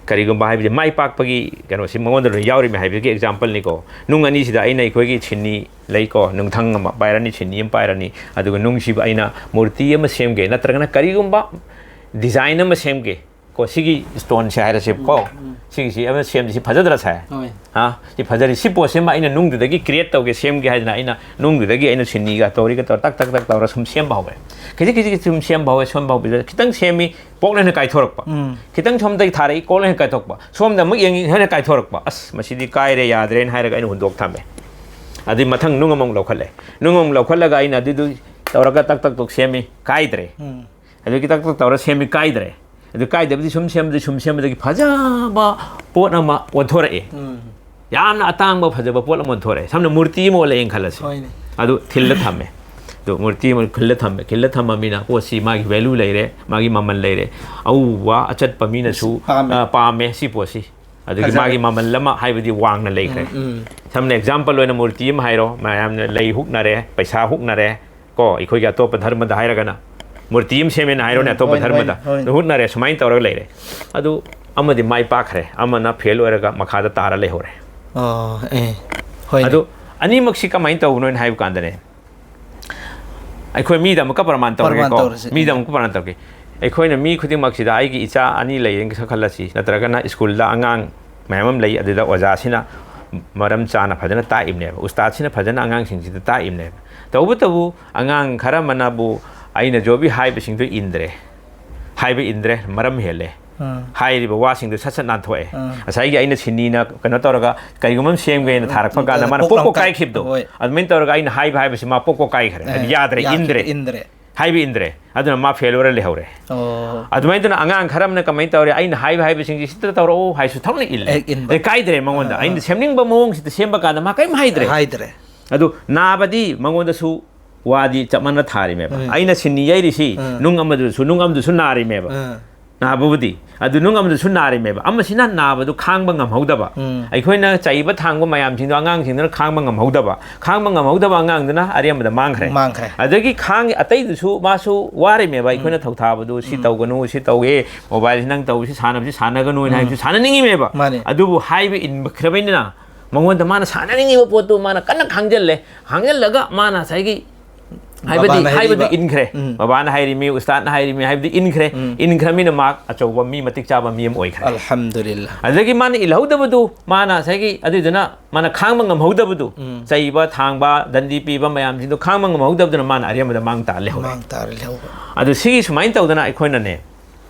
ꯀꯔꯤꯒꯨꯝꯕ ꯍꯥꯏꯕꯗꯤ ꯃꯥꯏ ꯄꯥꯛꯄꯒꯤ ꯀꯩꯅꯣꯁꯤ ꯃꯉꯣꯟꯗ ꯂꯣꯏ ꯌꯥꯎꯔꯤꯃꯦ ꯍꯥꯏꯕꯒꯤ ꯑꯦꯛꯖꯥꯝꯄꯜꯅꯤꯀꯣ꯫ ꯅꯨꯡ ꯑꯅꯤꯁꯤꯗ ꯑꯩꯅ ꯑꯩꯈꯣꯏꯒꯤ ꯁꯤꯟꯅꯤ ꯂꯩꯀꯣ, ꯅꯨꯡꯊꯪ ꯑꯃ ꯄꯥꯏꯔꯅꯤ, ꯁꯤꯟꯅꯤ ꯑꯃ ꯄꯥꯏꯔꯅꯤ, ꯑꯗꯨꯒ ꯅꯨꯡꯁꯤꯕꯨ ꯑꯩꯅ ꯃꯨꯔꯇꯤ ꯑꯃ ꯁꯦꯝꯒꯦ, ꯅꯠꯇ꯭ꯔꯒꯅ ꯀꯔꯤꯒꯨꯝꯕ ꯗꯤꯖꯥꯏꯟ ꯑꯃ ꯁꯦꯝꯒꯦ ꯀꯣ, ꯁꯤꯒꯤ ꯁ꯭ꯇꯣꯟꯁꯦ ꯍꯥꯏꯔꯁꯦꯕꯀꯣ, ꯎꯝ, ꯎꯝ꯫ ꯁꯤꯒꯤꯁꯤ ꯑꯃ ꯁꯦꯝꯁꯤ, ꯁꯤ ꯐꯖꯗ꯭ꯔꯥ ꯁꯦ? ꯍꯣꯏ꯫ ꯍꯥ? ꯁꯤ ꯐꯖꯔꯤ꯫ ꯁꯤ ꯄꯣꯠꯁꯤꯃ ꯑꯩꯅ ꯅꯨꯡꯗꯨꯗꯒꯤ ꯀ꯭ꯔꯤꯌꯦꯠ ꯇꯧꯒꯦ, ꯁꯦꯝꯒꯦ ꯍꯥꯏꯗꯅ ꯑꯩꯅ ꯅꯨꯡꯗꯨꯗꯒꯤ ꯑꯩꯅ ꯁꯤꯟꯅꯤꯒ ꯇꯧꯔꯤꯒ ꯇꯧꯔ ꯇꯛ ꯇꯛ ꯇꯛ ꯇꯧꯔ ꯁꯨꯝ ꯁꯦꯝꯕ ꯍꯧꯋꯦ꯫ ꯈꯤꯖꯤꯛ ꯈꯤꯖꯤꯛ ꯁꯨꯝ ꯁꯦꯝꯕ ꯍꯧꯋꯦ, ꯁꯦꯝꯕ ꯍꯧꯕꯁꯤꯗ ꯈꯤꯇꯪ ꯁꯦꯝꯃꯤ, ꯄꯣꯛ ꯂꯣꯏꯅ ꯀꯥꯏꯊꯣꯔꯛꯄ꯫ ꯎꯝ꯫ ꯈꯤꯇꯪ ꯁꯣꯝꯗꯒꯤ ꯊꯥꯔꯛꯏ, ꯀꯣꯛ ꯂꯣꯏꯅ ꯀꯥꯏꯊꯣꯛꯄ꯫ ꯁꯣꯝꯗ ꯑꯃꯨꯛ ꯌꯦꯡꯉꯤ, ꯍꯦꯟꯅ ꯀꯥꯏꯊꯣꯔꯛꯄ꯫ ꯑꯁ, ꯃꯁꯤꯗꯤ ꯀꯥꯏꯔꯦ, ꯌꯥꯗ꯭ꯔꯦꯅ ꯍꯥꯏꯔꯒ ꯑꯩꯅ ꯍꯨꯟꯗꯣꯛ ꯊꯝꯃꯦ꯫ ꯑꯗꯨꯏ ꯃꯊꯪ ꯅꯨꯡ ꯑꯃꯃꯨꯛ ꯂꯧꯈꯠꯂꯦ꯫ ꯅꯨꯡ ꯑꯃꯃꯨꯛ ꯂꯧꯈꯠꯂꯒ ꯑꯩꯅ ꯑꯗꯨꯏꯗꯨ ꯇꯧꯔꯒ ꯇꯛ ꯇꯛ ꯇꯛ ꯁꯦꯝꯃꯤ, ꯀꯥꯏꯗ꯭ꯔꯦ꯫ ꯎꯝ꯫ ꯑꯗꯨꯒꯤ ꯇꯛ ꯇꯛ ꯇꯧꯔ ꯁꯦꯝꯃꯤ, ꯀꯥꯏꯗ꯭ꯔꯦ꯫ ꯑꯗꯨ ꯀꯥꯏꯗꯕꯗꯤ ꯁꯨꯝ ꯁꯦꯝꯕꯗꯤ ꯁꯨꯝ ꯁꯦꯝꯕꯗꯒꯤ ꯐꯖꯕ ꯄꯣꯠ ꯑꯃ ꯑꯣꯟꯊꯣꯔꯛꯑꯦ꯫ ꯎꯝ꯫ ꯌꯥꯝꯅ ꯑꯇꯥꯡꯕ ꯐꯖꯕ ꯄꯣꯠ ꯑꯃ ꯑꯣꯟꯊꯣꯔꯛꯑꯦ꯫ ꯁꯝꯅ ꯃꯨꯔꯇꯤ ꯑꯃ ꯑꯣꯜꯂꯛꯑꯦꯅ ꯈꯜꯂꯁꯤ꯫ ꯍꯣꯏꯅꯦ꯫ ꯑꯗꯨ ꯊꯤꯜꯂ ꯊꯝꯃꯦ꯫ ꯑꯗꯨ ꯃꯨꯔꯇꯤ ꯑꯃ ꯈꯤꯜꯂ ꯊꯝꯃꯦ꯫ ꯈꯤꯜꯂ ꯊꯝꯃꯃꯤꯅ ꯄꯣꯠꯁꯤ ꯃꯥꯒꯤ ꯚꯦꯂꯨ ꯂꯩꯔꯦ, ꯃꯥꯒꯤ ꯃꯃꯜ ꯂꯩꯔꯦ꯫ ꯑꯎꯕ ꯑꯆꯠꯄ ꯃꯤꯅꯁꯨ, ꯄꯥꯝꯃꯦ꯫ ꯑ, ꯄꯥꯝꯃꯦ ꯁꯤ ꯄꯣꯠꯁꯤ꯫ ꯑꯗꯨꯒꯤ ꯐꯖꯔꯦ꯫ ꯃꯥꯒꯤ ꯃꯃꯜ ꯑꯃ ꯍꯥꯏꯕꯗꯤ ꯋꯥꯡꯅ ꯂꯩꯈ꯭ꯔꯦ꯫ ꯎꯝ, ꯎꯝ꯫ ꯁꯝꯅ ꯑꯦꯛꯖꯥꯝꯄꯜ ꯑꯣꯏꯅ ꯃꯨꯔꯇꯤ ꯑꯃ ꯍꯥꯏꯔꯣ, ꯃꯌꯥꯝꯅ ꯂꯩ ꯍꯨꯛꯅꯔꯦ, ꯄꯩꯁꯥ ꯍꯨꯛꯅꯔꯦ꯫ ꯀꯣ, ꯑꯩꯈꯣꯏꯒꯤ ꯑꯇꯣꯞꯄ ꯙꯔꯃꯗ ꯍꯥꯏꯔꯒꯅ ꯃꯨꯔꯇꯤ ꯑꯃ ꯁꯦꯝꯃꯦꯅ ꯍꯥꯏꯔꯣꯅꯦ, ꯎꯝ, ꯑꯇꯣꯞꯄ ꯍꯣꯏꯅꯦ, ꯙꯔꯃꯗ꯫ ꯍꯣꯏꯅꯦ, ꯍꯣꯏꯅꯦ꯫ ꯍꯨꯠꯅꯔꯦ, ꯁꯨꯃꯥꯏꯅ ꯇꯧꯔꯒ ꯂꯩꯔꯦ꯫ ꯑꯗꯨ ꯑꯃꯗꯤ ꯃꯥꯏ ꯄꯥꯛꯈ꯭ꯔꯦ, ꯑꯃꯅ ꯐꯦꯜ ꯑꯣꯏꯔꯒ ꯃꯈꯥꯗ ꯇꯥꯔ ꯂꯩꯍꯧꯔꯦ꯫ ꯑꯣ, ꯑꯦ, ꯍꯣꯏꯅꯦ꯫ ꯑꯗꯨ ꯑꯅꯤꯃꯛꯁꯤ ꯀꯃꯥꯏꯅ ꯇꯧꯕꯅꯣ ꯍꯥꯏꯅ ꯍꯥꯏꯕ ꯀꯥꯟꯗꯅꯦ, ꯑꯩꯈꯣꯏ ꯃꯤꯗ ꯑꯃꯨꯛꯀ ꯄ꯭ꯔꯃꯥꯟ ꯄ꯭ꯔꯃꯥꯟ ꯇꯧꯔꯒꯦꯀꯣ꯫ ꯇꯧꯔꯁꯤ꯫ ꯃꯤꯗ ꯑꯃꯨꯛꯀ ꯄ꯭ꯔꯃꯥꯟ ꯇꯧꯔꯒꯦ꯫ ꯑꯩꯈꯣꯏꯅ ꯃꯤ ꯈꯨꯗꯤꯡꯃꯛꯁꯤꯗ ꯑꯩꯒꯤ ꯏꯆꯥ ꯑꯅꯤ ꯂꯩꯔꯦꯅ ꯈꯜꯂꯁꯤ, ꯅꯠꯇ꯭ꯔꯒꯅ ꯁ꯭ꯀꯨꯜꯗ ꯑꯉꯥꯡ ꯃꯌꯥꯝ ꯑꯃ ꯂꯩ, ꯑꯗꯨꯗ ꯑꯣꯖꯥꯁꯤꯅ ꯃꯔꯝ ꯆꯥꯅ ꯐꯖꯅ ꯇꯥꯛꯏꯕꯅꯦꯕ, ꯎꯁꯇꯥꯗꯁꯤꯅ ꯐꯖꯅ ꯑꯉꯥꯡꯁꯤꯡꯁꯤꯗ ꯇꯥꯛꯏꯕꯅꯦꯕ꯫ ꯇꯧꯕꯇꯕꯨ ꯑꯉꯥꯡ ꯈꯔ ꯑꯃꯅꯕꯨ ꯑꯩꯅ ꯖꯣꯕꯤ ꯍꯥꯏꯕꯁꯤꯡꯗꯨ ꯏꯟꯗ꯭ꯔꯦ, ꯍꯥꯏꯕ ꯏꯟꯗ꯭ꯔꯦ, ꯃꯔꯝ ꯍꯦꯜꯂꯦ꯫ ꯑꯥ꯫ ꯍꯥꯏꯔꯤꯕ ꯋꯥꯁꯤꯡꯗꯨ ꯁꯠ ꯁꯠ ꯅꯥꯟꯊꯣꯛꯑꯦ꯫ ꯑꯥ꯫ ꯉꯁꯥꯏꯒꯤ ꯑꯩꯅ ꯁꯤꯟꯅꯤꯅ ꯀꯩꯅꯣ ꯇꯧꯔꯒ ꯀꯔꯤꯒꯨꯝꯕ ꯑꯃ ꯁꯦꯝꯒꯦꯅ ꯊꯥꯔꯛꯄ ꯀꯥꯟꯗ ꯃꯥꯅ ꯄꯣꯛ ꯄꯣꯛ ꯂꯥꯎ ꯀꯥꯏ-, ꯀꯥꯏꯈꯤꯕꯗꯣ꯫ ꯍꯣꯏ꯫ ꯑꯗꯨꯃꯥꯏꯅ ꯇꯧꯔꯒ ꯑꯩꯅ ꯍꯥꯏꯕ ꯍꯥꯏꯕꯁꯤ ꯃꯥ ꯄꯣꯛ ꯄꯣꯛ ꯀꯥꯏꯈ꯭ꯔꯦ꯫ ꯑꯦ, ꯍꯥꯏꯗꯤ ꯌꯥꯗ꯭ꯔꯦ, ꯌꯥꯗ꯭ꯔꯦ, ꯏꯟꯗ꯭ꯔꯦ꯫ ꯏꯟꯗ꯭ꯔꯦ꯫ ꯍꯥꯏꯕ ꯏꯟꯗ꯭ꯔꯦ꯫ ꯑꯗꯨꯅ ꯃꯥ ꯐꯦꯜ ꯑꯣꯏꯔ ꯂꯩꯍꯧꯔꯦ꯫ ꯑꯣ꯫ ꯑꯗꯨꯃꯥꯏꯅ ꯇꯧꯅ ꯑꯉꯥꯡ ꯈꯔ ꯑꯃꯅ ꯀꯃꯥꯏꯅ ꯇꯧꯔꯦ, ꯑꯩꯅ ꯍꯥꯏꯕ ꯍꯥꯏꯕꯁꯤꯡꯁꯤ ꯁꯤꯗ ꯇꯧꯔꯛꯑꯣ ꯍꯥꯏꯁꯨ ꯊꯧꯅ ꯏꯜꯂꯦ꯫ ꯑꯦ, ꯏꯟꯕ꯫ ꯑꯦ, ꯀꯥꯏꯗ꯭ꯔꯦ ꯃꯉꯣꯟꯗ꯫ ꯑꯥ, ꯑꯩꯅ ꯑꯥ꯫ ꯁꯦꯝꯅꯤꯡꯕ ꯃꯑꯣꯡꯁꯤꯗ ꯁꯦꯝꯕ ꯀꯥꯟꯗ ꯃꯥ ꯀꯔꯤꯝ ꯍꯥꯏꯗ꯭ꯔꯦ꯫ ꯍꯥꯏꯗ꯭ꯔꯦ꯫ ꯑꯗꯨ ꯅꯥꯕꯗꯤ ꯃꯉꯣꯟꯗꯁꯨ ꯋꯥꯗꯤ ꯆꯞ ꯃꯥꯟꯅ ꯊꯥꯔꯤꯃꯦꯕ꯫ ꯎꯝ꯫ ꯑꯩꯅ ꯁꯤꯟꯅꯤ ꯌꯩꯔꯤꯁꯤ ꯎꯝ꯫ ꯅꯨꯡ ꯑꯃꯗꯨꯁꯨ, ꯅꯨꯡ ꯑꯃꯗꯨꯁꯨ ꯅꯥꯔꯤꯃꯦꯕ꯫ ꯎꯝ꯫ ꯅꯥꯕꯕꯨꯗꯤ ꯑꯗꯨ ꯅꯨꯡ ꯑꯃꯗꯁꯨ ꯅꯥꯔꯤꯃꯦꯕ꯫ ꯑꯃꯁꯤꯅ ꯅꯥꯕꯗꯨ ꯈꯥꯡꯕ ꯉꯝꯍꯧꯗꯕ, ꯎꯝ꯫ ꯑꯩꯈꯣꯏꯅ ꯆꯩꯕ ꯊꯥꯡꯕ ꯃꯌꯥꯝꯁꯤꯡꯗꯣ ꯑꯉꯥꯡꯁꯤꯡꯗꯨꯅ ꯈꯥꯡꯕ ꯉꯝꯍꯧꯗꯕ, ꯈꯥꯡꯕ ꯉꯝꯍꯧꯗꯕ ꯑꯉꯥꯡꯗꯨꯅ ꯑꯔꯦꯝꯕꯗ ꯃꯥꯡꯈ꯭ꯔꯦ꯫ ꯃꯥꯡꯈ꯭ꯔꯦ꯫ ꯑꯗꯒꯤ ꯈꯥꯡ ꯑꯇꯩꯗꯨꯁꯨ ꯃꯥꯁꯨ ꯋꯥꯔꯤꯃꯦꯕ, ꯑꯩꯈꯣꯏꯅ ꯊꯧꯊꯥꯕꯗꯨ, "ꯁꯤ ꯇꯧꯒꯅꯨ, ꯁꯤ ꯇꯧꯒꯦ, ꯃꯣꯕꯥꯏꯜꯁꯤ ꯅꯪ ꯇꯧꯕꯁꯤ, ꯁꯥꯟꯅꯕꯁꯤ ꯁꯥꯟꯅꯒꯅꯨ" ꯍꯥꯏꯅ ꯍꯥꯏꯕꯁꯤ ꯁꯥꯟꯅꯅꯤꯡꯉꯤꯃꯦꯕ꯫ ꯃꯥꯅꯦ꯫ ꯑꯗꯨꯕꯨ ꯍꯥꯏꯕ ꯏꯟꯈ꯭ꯔꯕꯅꯤꯅ ꯃꯉꯣꯟꯗ ꯃꯥꯅ ꯁꯥꯟꯅꯅꯤꯡꯉꯤꯕ ꯄꯣꯠꯇꯨ ꯃꯥꯅ ꯀꯟꯅ ꯈꯥꯡꯖꯜꯂꯦ꯫ ꯈꯥꯡꯖꯜꯂꯒ ꯃꯥꯅ ꯉꯁꯥꯏꯒꯤ ꯍꯥꯏꯕꯗꯤ ꯕꯕꯥꯅ ꯍꯥꯏꯕꯗꯨ ꯍꯥꯏꯔꯛꯏꯕ꯫ ꯏꯟꯈ꯭ꯔꯦ꯫ ꯎꯝ꯫ ꯕꯕꯥꯅ ꯍꯥꯏꯔꯤꯃꯤ, ꯎꯁꯇꯥꯗꯅ ꯍꯥꯏꯔꯤꯃꯤ ꯍꯥꯏꯕꯗꯤ ꯏꯟꯈ꯭ꯔꯦ꯫ ꯎꯝ꯫ ꯏꯟꯈ꯭ꯔꯃꯤꯅ ꯃꯥ ꯑꯆꯧꯕ ꯃꯤ, ꯃꯇꯤꯛ ꯆꯥꯕ ꯃꯤ ꯑꯃ ꯑꯣꯏꯈ꯭ꯔꯦ꯫ ꯑꯜꯍꯝꯗꯨꯂꯤꯜꯂꯥ꯫ ꯑꯗꯒꯤ ꯃꯥꯅ ꯏꯜꯍꯧꯗꯕꯗꯨ, ꯃꯥꯅ ꯉꯁꯥꯏꯒꯤ ꯑꯗꯨꯏꯗꯨꯅ ꯃꯥꯅ ꯈꯥꯡꯕ ꯉꯝꯍꯧꯗꯕꯗꯨ, ꯎꯝ꯫ ꯆꯩꯕ, ꯊꯥꯡꯕ, ꯗꯟꯗꯤ ꯄꯤꯕ ꯃꯌꯥꯝꯁꯤꯡꯗꯣ ꯈꯥꯡꯕ ꯉꯝꯍꯧꯗꯕꯗꯨꯅ ꯃꯥꯅ ꯑꯔꯦꯝꯕꯗ ꯃꯥꯡ ꯇꯥ ꯂꯩꯍꯧꯔꯦ꯫ ꯃꯥꯡ ꯇꯥꯔ ꯂꯩꯍꯧꯕ꯫ ꯑꯗꯨ ꯁꯤꯒꯤ ꯁꯨꯃꯥꯏꯅ ꯇꯧꯗꯅ ꯑꯩꯈꯣꯏꯅꯅꯦ,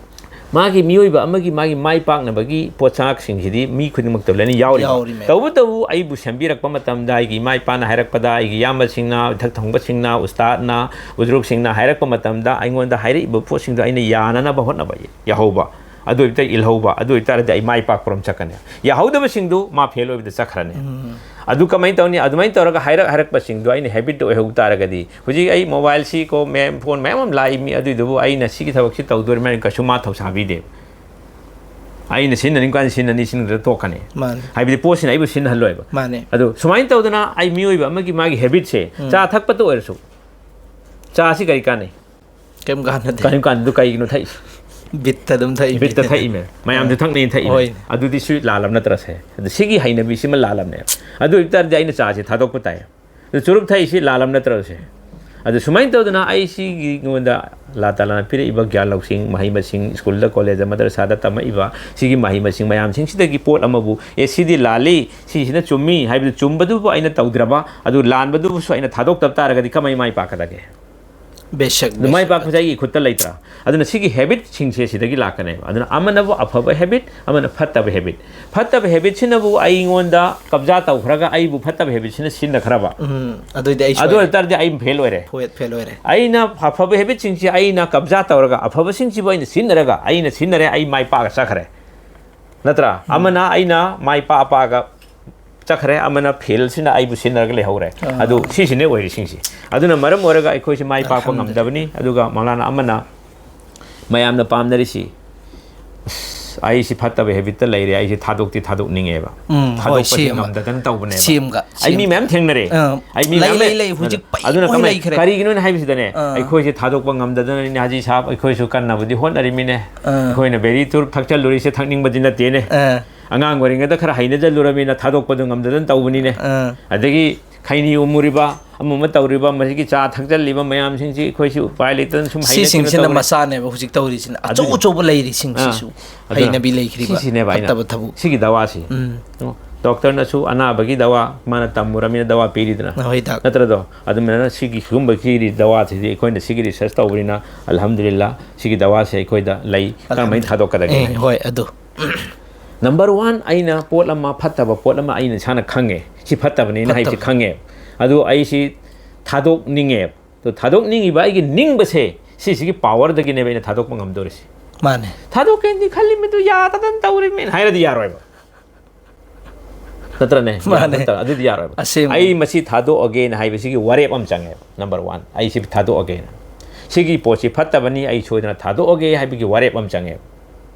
ꯃꯥꯒꯤ ꯃꯤꯑꯣꯏꯕ ꯑꯃꯒꯤ ꯃꯥꯒꯤ ꯃꯥꯏ ꯄꯥꯛꯅꯕꯒꯤ ꯄꯣꯠꯁꯛꯁꯤꯡꯁꯤꯗꯤ ꯃꯤ ꯈꯨꯗꯤꯡꯃꯛꯇ ꯂꯣꯏꯅ ꯌꯥꯎꯔꯤ꯫ ꯌꯥꯎꯔꯤꯃꯦ꯫ ꯇꯧꯕꯇꯕꯨ ꯑꯩꯕꯨ ꯁꯦꯝꯕꯤꯔꯛꯄ ꯃꯇꯝꯗ, ꯑꯩꯒꯤ ꯏꯃꯥ ꯏꯄꯥꯅ ꯍꯥꯏꯔꯛꯄꯗ, ꯑꯩꯒꯤ ꯏꯌꯥꯝꯕꯁꯤꯡꯅ, ꯏꯊꯛ ꯊꯣꯡꯕꯁꯤꯡꯅ, ꯎꯁꯇꯥꯗꯅ, ꯎꯖ꯭ꯔꯨꯛꯁꯤꯡꯅ ꯍꯥꯏꯔꯛꯄ ꯃꯇꯝꯗ ꯑꯩꯉꯣꯟꯗ ꯍꯥꯏꯔꯛꯏꯕ ꯄꯣꯠꯁꯤꯡꯗꯣ ꯑꯩꯅ ꯌꯥꯅꯅꯕ ꯍꯣꯠꯅꯕ ꯌꯥꯍꯧꯕ, ꯑꯗꯨ ꯑꯣꯏꯕꯇꯥꯔꯗꯤ ꯏꯜꯍꯧꯕ, ꯑꯗꯨ ꯑꯣꯏꯕꯇꯥꯔꯗꯤ ꯑꯩ ꯃꯥꯏ ꯄꯥꯛꯄꯔꯣꯝ ꯆꯠꯀꯅꯤ꯫ ꯌꯥꯍꯧꯗꯕꯁꯤꯡꯗꯨ ꯃꯥ ꯐꯦꯜ ꯑꯣꯏꯕꯗ ꯆꯠꯈ꯭ꯔꯅꯤ꯫ ꯑꯗꯨ ꯀꯃꯥꯏꯅ ꯇꯧꯅꯤ? ꯑꯗꯨꯃꯥꯏꯅ ꯇꯧꯔꯒ ꯍꯥꯏꯔꯛ ꯍꯥꯏꯔꯛꯄꯁꯤꯡꯗꯣ ꯑꯩꯅ ꯍꯦꯕꯤꯠꯇ ꯑꯣꯏꯍꯧ ꯇꯥꯔꯒꯗꯤ, ꯍꯧꯖꯤꯛ ꯑꯩ ꯃꯣꯕꯥꯏꯜꯁꯤ ꯀꯣ, ꯃꯌꯥꯝ, ꯐꯣꯟ ꯃꯌꯥꯝ ꯑꯃ ꯂꯥꯛꯏ ꯃꯤ, ꯑꯗꯨꯏꯗꯨꯕꯨ ꯑꯩꯅ ꯁꯤꯒꯤ ꯊꯕꯛꯁꯤ ꯇꯧꯗꯣꯔꯤꯕꯅꯤꯅ ꯀꯩꯁꯨ ꯃꯥ ꯊꯧꯁꯥꯕꯤꯗꯦ꯫ ꯑꯩꯅ ꯁꯤꯖꯤꯟꯅꯅꯤꯡꯕ ꯀꯥꯟꯗ ꯁꯤꯖꯤꯟꯅꯅꯤ, ꯁꯤꯖꯤꯟꯅꯗ꯭ꯔ ꯇꯣꯛꯀꯅꯤ꯫ ꯃꯥꯅꯦ꯫ ꯍꯥꯏꯕꯗꯤ ꯄꯣꯠꯁꯤꯅ ꯑꯩꯕꯨ ꯁꯤꯖꯤꯟꯅꯍꯜꯂꯣꯏꯕ꯫ ꯃꯥꯅꯦ꯫ ꯑꯗꯨ ꯁꯨꯃꯥꯏꯅ ꯇꯧꯗꯅ ꯑꯩ ꯃꯤꯑꯣꯏꯕ ꯑꯃꯒꯤ ꯃꯥꯒꯤ ꯍꯦꯕꯤꯠꯁꯦ, ꯆꯥ ꯊꯛꯄꯇ ꯑꯣꯏꯔꯁꯨ, ꯆꯥꯁꯤ ꯀꯔꯤ ꯀꯥꯟꯅꯩ? ꯀꯩꯝ ꯀꯥꯟꯅꯗꯦ꯫ ꯀꯔꯤꯝ ꯀꯥꯟꯅꯗ ꯀꯩꯒꯤꯅꯣ ꯊꯛꯏꯁꯦ? ꯕꯤꯠꯇ ꯑꯗꯨꯝ ꯊꯛꯏ꯫ ꯕꯤꯠꯇ ꯊꯛꯏꯃꯦ, ꯃꯌꯥꯝꯁꯨ ꯊꯛꯅꯩ ꯊꯛꯏꯃꯦ꯫ ꯍꯣꯏꯅꯦ꯫ ꯑꯗꯨꯗꯤ ꯁꯤ ꯂꯥꯜꯂꯝ ꯅꯠꯇ꯭ꯔꯁꯦ? ꯑꯗꯨ ꯁꯤꯒꯤ ꯍꯩꯅꯕꯤꯁꯤꯃ ꯂꯥꯜꯂꯝꯅꯦ꯫ ꯑꯗꯨ ꯑꯣꯏꯕ ꯇꯥꯔꯗꯤ ꯑꯩꯅ ꯆꯥꯁꯦ ꯊꯥꯗꯣꯛꯄ ꯇꯥꯏ꯫ ꯑꯗꯨ ꯆꯨꯔꯨꯞ ꯊꯛꯏꯁꯤ ꯂꯥꯜꯂꯝ ꯅꯠꯇ꯭ꯔꯁꯦ? ꯑꯗꯨ ꯁꯨꯃꯥꯏꯅ ꯇꯧꯗꯅ ꯑꯩ ꯁꯤꯒꯤ ꯑꯩꯉꯣꯟꯗ ꯑꯜꯂꯥ ꯇꯥꯂꯥꯅ ꯄꯤꯔꯛꯏꯕ ꯒ꯭ꯌꯥꯟ ꯂꯧꯁꯤꯡ, ꯃꯍꯩ ꯃꯁꯤꯡ, ꯁ꯭ꯀꯨꯜꯗ, ꯀꯣꯂꯦꯖꯇ, ꯃꯗꯔꯁꯥꯗ ꯇꯝꯃꯛꯏꯕ ꯁꯤꯒꯤ ꯃꯍꯩ ꯃꯁꯤꯡ ꯃꯌꯥꯝꯁꯤꯡꯁꯤꯗꯒꯤ ꯄꯣꯠ ꯑꯃꯕꯨ, "ꯑꯦ, ꯁꯤꯗꯤ ꯂꯥꯜꯂꯤ, ꯁꯤꯁꯤꯅ ꯆꯨꯝꯃꯤ" ꯍꯥꯏꯕꯗꯨ ꯆꯨꯝꯕꯗꯨꯕꯨ ꯑꯩꯅ ꯇꯧꯗ꯭ꯔꯕ, ꯑꯗꯨ ꯂꯥꯟꯕꯗꯨꯕꯨꯁꯨ ꯑꯩꯅ ꯊꯥꯗꯣꯛꯇꯕ ꯇꯥꯔꯒꯗꯤ ꯀꯃꯥꯏ ꯃꯥꯏ ꯄꯥꯛꯀꯗꯒꯦ? ꯕꯦꯁꯛ, ꯑꯗꯨ ꯃꯥꯏ ꯕꯦꯁꯛ꯫ ꯄꯥꯛꯄꯁꯦ ꯑꯩꯒꯤ ꯈꯨꯠꯇ ꯂꯩꯇ꯭ꯔꯥ? ꯑꯗꯨꯅ ꯁꯤꯒꯤ ꯍꯦꯕꯤꯠꯁꯤꯡꯁꯦ ꯁꯤꯗꯒꯤ ꯂꯥꯛꯀꯅꯦꯕ꯫ ꯑꯗꯨꯅ ꯑꯃꯅꯕꯨ ꯑꯐꯕ ꯍꯦꯕꯤꯠ, ꯑꯃꯅ ꯐꯠꯇꯕ ꯍꯦꯕꯤꯠ꯫ ꯐꯠꯇꯕ ꯍꯦꯕꯤꯠꯁꯤꯅꯕꯨ ꯑꯩꯉꯣꯟꯗ ꯀꯕꯖꯥ ꯇꯧꯈ꯭ꯔꯒ ꯑꯩꯕꯨ ꯐꯠꯇꯕ ꯍꯦꯕꯤꯠꯁꯤꯅ ꯁꯤꯖꯤꯟꯅꯈ꯭ꯔꯕ, ꯎꯝ, ꯑꯗꯨꯏꯗꯤ ꯑꯩ ꯑꯗꯨ ꯁꯣꯏꯔꯦ꯫ ꯑꯣꯏꯕ ꯇꯥꯔꯗꯤ ꯑꯩ ꯐꯦꯜ ꯑꯣꯏꯔꯦ꯫ ꯐꯦ-, ꯐꯦꯜ ꯑꯣꯏꯔꯦ꯫ ꯑꯩꯅ ꯑꯐꯕ ꯍꯦꯕꯤꯠꯁꯤꯡꯁꯤ ꯑꯩꯅ ꯀꯕꯖꯥ ꯇꯧꯔꯒ, ꯑꯐꯕꯁꯤꯡꯁꯤꯕꯨ ꯑꯩꯅ ꯁꯤꯖꯤꯟꯅꯔꯒ, ꯑꯩꯅ ꯁꯤꯖꯤꯟꯅꯔꯦ, ꯑꯩ ꯃꯥꯏ ꯄꯥꯛꯑ ꯆꯠꯈ꯭ꯔꯦ꯫ ꯅꯠꯇ꯭ꯔꯥ? ꯑꯃꯅ ꯑꯩꯅ ꯃꯥꯏ ꯄꯥꯛꯑ ꯄꯥꯛꯑꯒ ꯆꯠꯈ꯭ꯔꯦ, ꯑꯃꯅ ꯐꯦꯜꯁꯤꯅ ꯑꯩꯕꯨ ꯁꯤꯖꯤꯟꯅꯔꯒ ꯂꯩꯍꯧꯔꯦ꯫ ꯑꯥ꯫ ꯑꯗꯨ ꯁꯤꯁꯤꯅ ꯑꯣꯏꯔꯤꯁꯤꯡꯁꯤ꯫ ꯑꯗꯨꯅ ꯃꯔꯝ ꯑꯣꯏꯔꯒ ꯑꯩꯈꯣꯏꯁꯤ ꯃꯥꯏ ꯄꯥꯛꯄ ꯑꯜꯍꯝꯗꯨꯂꯤꯜꯂꯥꯍ꯫ ꯉꯝꯗꯕꯅꯤ꯫ ꯑꯗꯨꯒ ꯃꯧꯂꯥꯅꯥ ꯑꯃꯅ ꯃꯌꯥꯝꯅ ꯄꯥꯝꯅꯔꯤꯁꯤ, ꯑꯩꯁꯤ ꯐꯠꯇꯕ ꯍꯦꯕꯤꯠꯇ ꯂꯩꯔꯦ, ꯑꯩꯁꯤ ꯊꯥꯗꯣꯛꯇꯤ ꯊꯥꯗꯣꯛꯅꯤꯡꯉꯦꯕ꯫ ꯎꯝ, ꯍꯣꯏ, ꯊꯥꯗꯣꯛꯄꯁꯤ ꯁꯦꯝꯕ꯫ ꯉꯝꯗꯗꯅ ꯇꯧꯕꯅꯦꯕ꯫ ꯁꯦꯝꯒ-, ꯑꯩ ꯃꯤ ꯁꯦꯝ-, ꯃꯌꯥꯝ ꯊꯦꯡꯅꯔꯦ꯫ ꯑꯥ, ꯑꯩ ꯃꯤ ꯂꯩ, ꯃꯌꯥꯝ ꯂꯩ, ꯂꯩ꯫ ꯂꯩ, ꯍꯧꯖꯤꯛ ꯄꯩ ꯑꯗꯨꯅ ꯃꯣꯏ ꯀꯃꯥꯏ-, ꯂꯩꯈ꯭ꯔꯦ꯫ ꯀꯔꯤꯒꯤꯅꯣꯅ ꯍꯥꯏꯕꯁꯤꯗꯅꯦ, ꯑꯥ꯫ ꯑꯩꯈꯣꯏꯁꯦ ꯊꯥꯗꯣꯛꯄ ꯉꯝꯗꯗꯅꯅꯤꯅꯦ, ꯍꯥꯖꯤ ꯁꯥꯍꯕ, ꯑꯩꯈꯣꯏꯁꯨ ꯀꯟꯅꯕꯨꯗꯤ ꯍꯣꯠꯅꯔꯤꯃꯤꯅꯦ꯫ ꯑꯥ꯫ ꯑꯩꯈꯣꯏꯅ ꯕꯦꯔꯤ ꯇꯨꯔꯨꯞ ꯊꯛꯆꯜꯂꯨꯔꯤꯁꯦ ꯊꯛꯅꯤꯡꯕꯗꯤ ꯅꯠꯇꯦꯅꯦ꯫ ꯑꯥ꯫ ꯑꯉꯥꯡ ꯑꯣꯏꯔꯤꯉꯩꯗ ꯈꯔ ꯍꯩꯅꯖꯜꯂꯨꯔꯃꯤꯅ ꯊꯥꯗꯣꯛꯄꯗꯨ ꯉꯝꯗꯗꯅ ꯇꯧꯕꯅꯤꯅꯦ꯫ ꯑꯥ꯫ ꯑꯗꯒꯤ ꯈꯩꯅꯤ ꯎꯝꯃꯨꯔꯤꯕ, ꯑꯃ ꯑꯃ ꯇꯧꯔꯤꯕ, ꯃꯁꯤꯒꯤ ꯆꯥ ꯊꯛꯆꯜꯂꯤꯕ ꯃꯌꯥꯝꯁꯤꯡꯁꯤ ꯑꯩꯈꯣꯏꯁꯨ ꯎꯄꯥꯏ ꯂꯩꯇꯗꯅ ꯁꯨꯝ ꯍꯩꯅ ꯁꯤꯁꯤꯡꯁꯤꯅ ꯇꯧꯔꯦ꯫ ꯃꯆꯥꯅꯦꯕ ꯍꯧꯖꯤꯛ ꯇꯧꯔꯤꯁꯤꯅ꯫ ꯑꯆꯧ ꯑꯗꯨꯅꯤ꯫ ꯑꯆꯧꯕ ꯂꯩꯔꯤꯁꯤꯡꯁꯤꯁꯨ ꯑꯥ, ꯑꯗꯨꯅ ꯍꯩꯅꯕꯤ ꯂꯩꯈ꯭ꯔꯤꯕ ꯁꯤꯁꯤꯅꯦꯕ ꯑꯩꯅ ꯐꯠꯇꯕ ꯊꯕꯛ꯫ ꯁꯤꯒꯤ ꯗꯋꯥꯁꯤ꯫ ꯎꯝ꯫ ꯗꯣꯛꯇꯔꯅꯁꯨ ꯑꯅꯥꯕꯒꯤ ꯗꯋꯥ ꯃꯥꯅ ꯇꯝꯃꯨꯔꯃꯤꯅ ꯗꯋꯥ ꯄꯤꯔꯤꯗꯅ꯫ ꯍꯣꯏ, ꯗꯥꯛ꯫ ꯅꯠꯇ꯭ꯔꯗꯣ? ꯑꯗꯨꯃꯥꯏꯅ ꯁꯤꯒꯤ ꯁꯤꯒꯨꯝꯕꯒꯤ ꯗꯋꯥꯁꯤꯗꯤ ꯑꯩꯈꯣꯏꯅ ꯁꯤꯒꯤ ꯔꯤꯁꯔꯁ ꯇꯧꯕꯅꯤꯅ, ꯑꯜꯍꯝꯗꯨꯂꯤꯜꯂꯥ, ꯁꯤꯒꯤ ꯗꯋꯥꯁꯦ ꯑꯩꯈꯣꯏꯗ ꯂꯩ꯫ ꯀꯔꯝꯍꯥꯏꯅ ꯊꯥꯗꯣꯛꯀꯗꯒꯦ? ꯑꯦ, ꯍꯣꯏ, ꯑꯗꯨ꯫ ꯅꯝꯕꯔ ꯋꯥꯟ, ꯑꯩꯅ ꯄꯣꯠ ꯑꯃ, ꯐꯠꯇꯕ ꯄꯣꯠ ꯑꯃ ꯑꯩꯅ ꯏꯁꯥꯅ ꯈꯪꯉꯦ, ꯁꯤ ꯐꯠꯇꯕꯅꯦꯅ ꯍꯥꯏꯕꯁꯤ ꯐꯠꯇꯕ꯫ ꯈꯪꯉꯦ꯫ ꯑꯗꯨ ꯑꯩꯁꯤ ꯊꯥꯗꯣꯛꯅꯤꯡꯉꯦ꯫ ꯑꯗꯨ ꯊꯥꯗꯣꯛꯅꯤꯡꯉꯤꯕ ꯑꯩꯒꯤ ꯅꯤꯡꯕꯁꯦ, ꯁꯤꯁꯤꯒꯤ ꯄꯥꯋꯔꯗꯒꯤꯅꯦꯕ ꯑꯩꯅ ꯊꯥꯗꯣꯛꯄ ꯉꯝꯗꯣꯔꯤꯁꯤ꯫ ꯃꯥꯅꯦ꯫ ꯊꯥꯗꯣꯛꯀꯦꯅꯗꯤ ꯈꯜꯂꯤ, ꯃꯗꯨ ꯌꯥꯗꯗꯅ ꯇꯧꯔꯤꯃꯦꯅ ꯍꯥꯏꯔꯗꯤ ꯌꯥꯔꯣꯏꯕ꯫ ꯅꯠꯇ꯭ꯔꯅꯦ? ꯃꯥꯅꯦ꯫ ꯅꯠꯇ꯭ꯔ-, ꯑꯗꯨꯗꯤ ꯌꯥꯔꯣꯏꯕ꯫ ꯑꯁꯦꯡꯕ꯫ ꯑꯩ ꯃꯁꯤ ꯊꯥꯗꯣꯛꯑꯒꯦꯅ ꯍꯥꯏꯕꯁꯤꯒꯤ ꯋꯥꯔꯦꯞ ꯑꯃ ꯆꯪꯉꯦꯕ꯫ ꯅꯝꯕꯔ ꯋꯥꯟ, ꯑꯩ ꯁꯤ ꯊꯥꯗꯣꯛꯑꯒꯦꯅ꯫ ꯁꯤꯒꯤ ꯄꯣꯠꯁꯤ ꯐꯠꯇꯕꯅꯤ, ꯑꯩ ꯁꯣꯏꯗꯅ ꯊꯥꯗꯣꯛꯑꯒꯦ ꯍꯥꯏꯕꯒꯤ ꯋꯥꯔꯦꯞ ꯑꯃ ꯆꯪꯉꯦꯕ꯫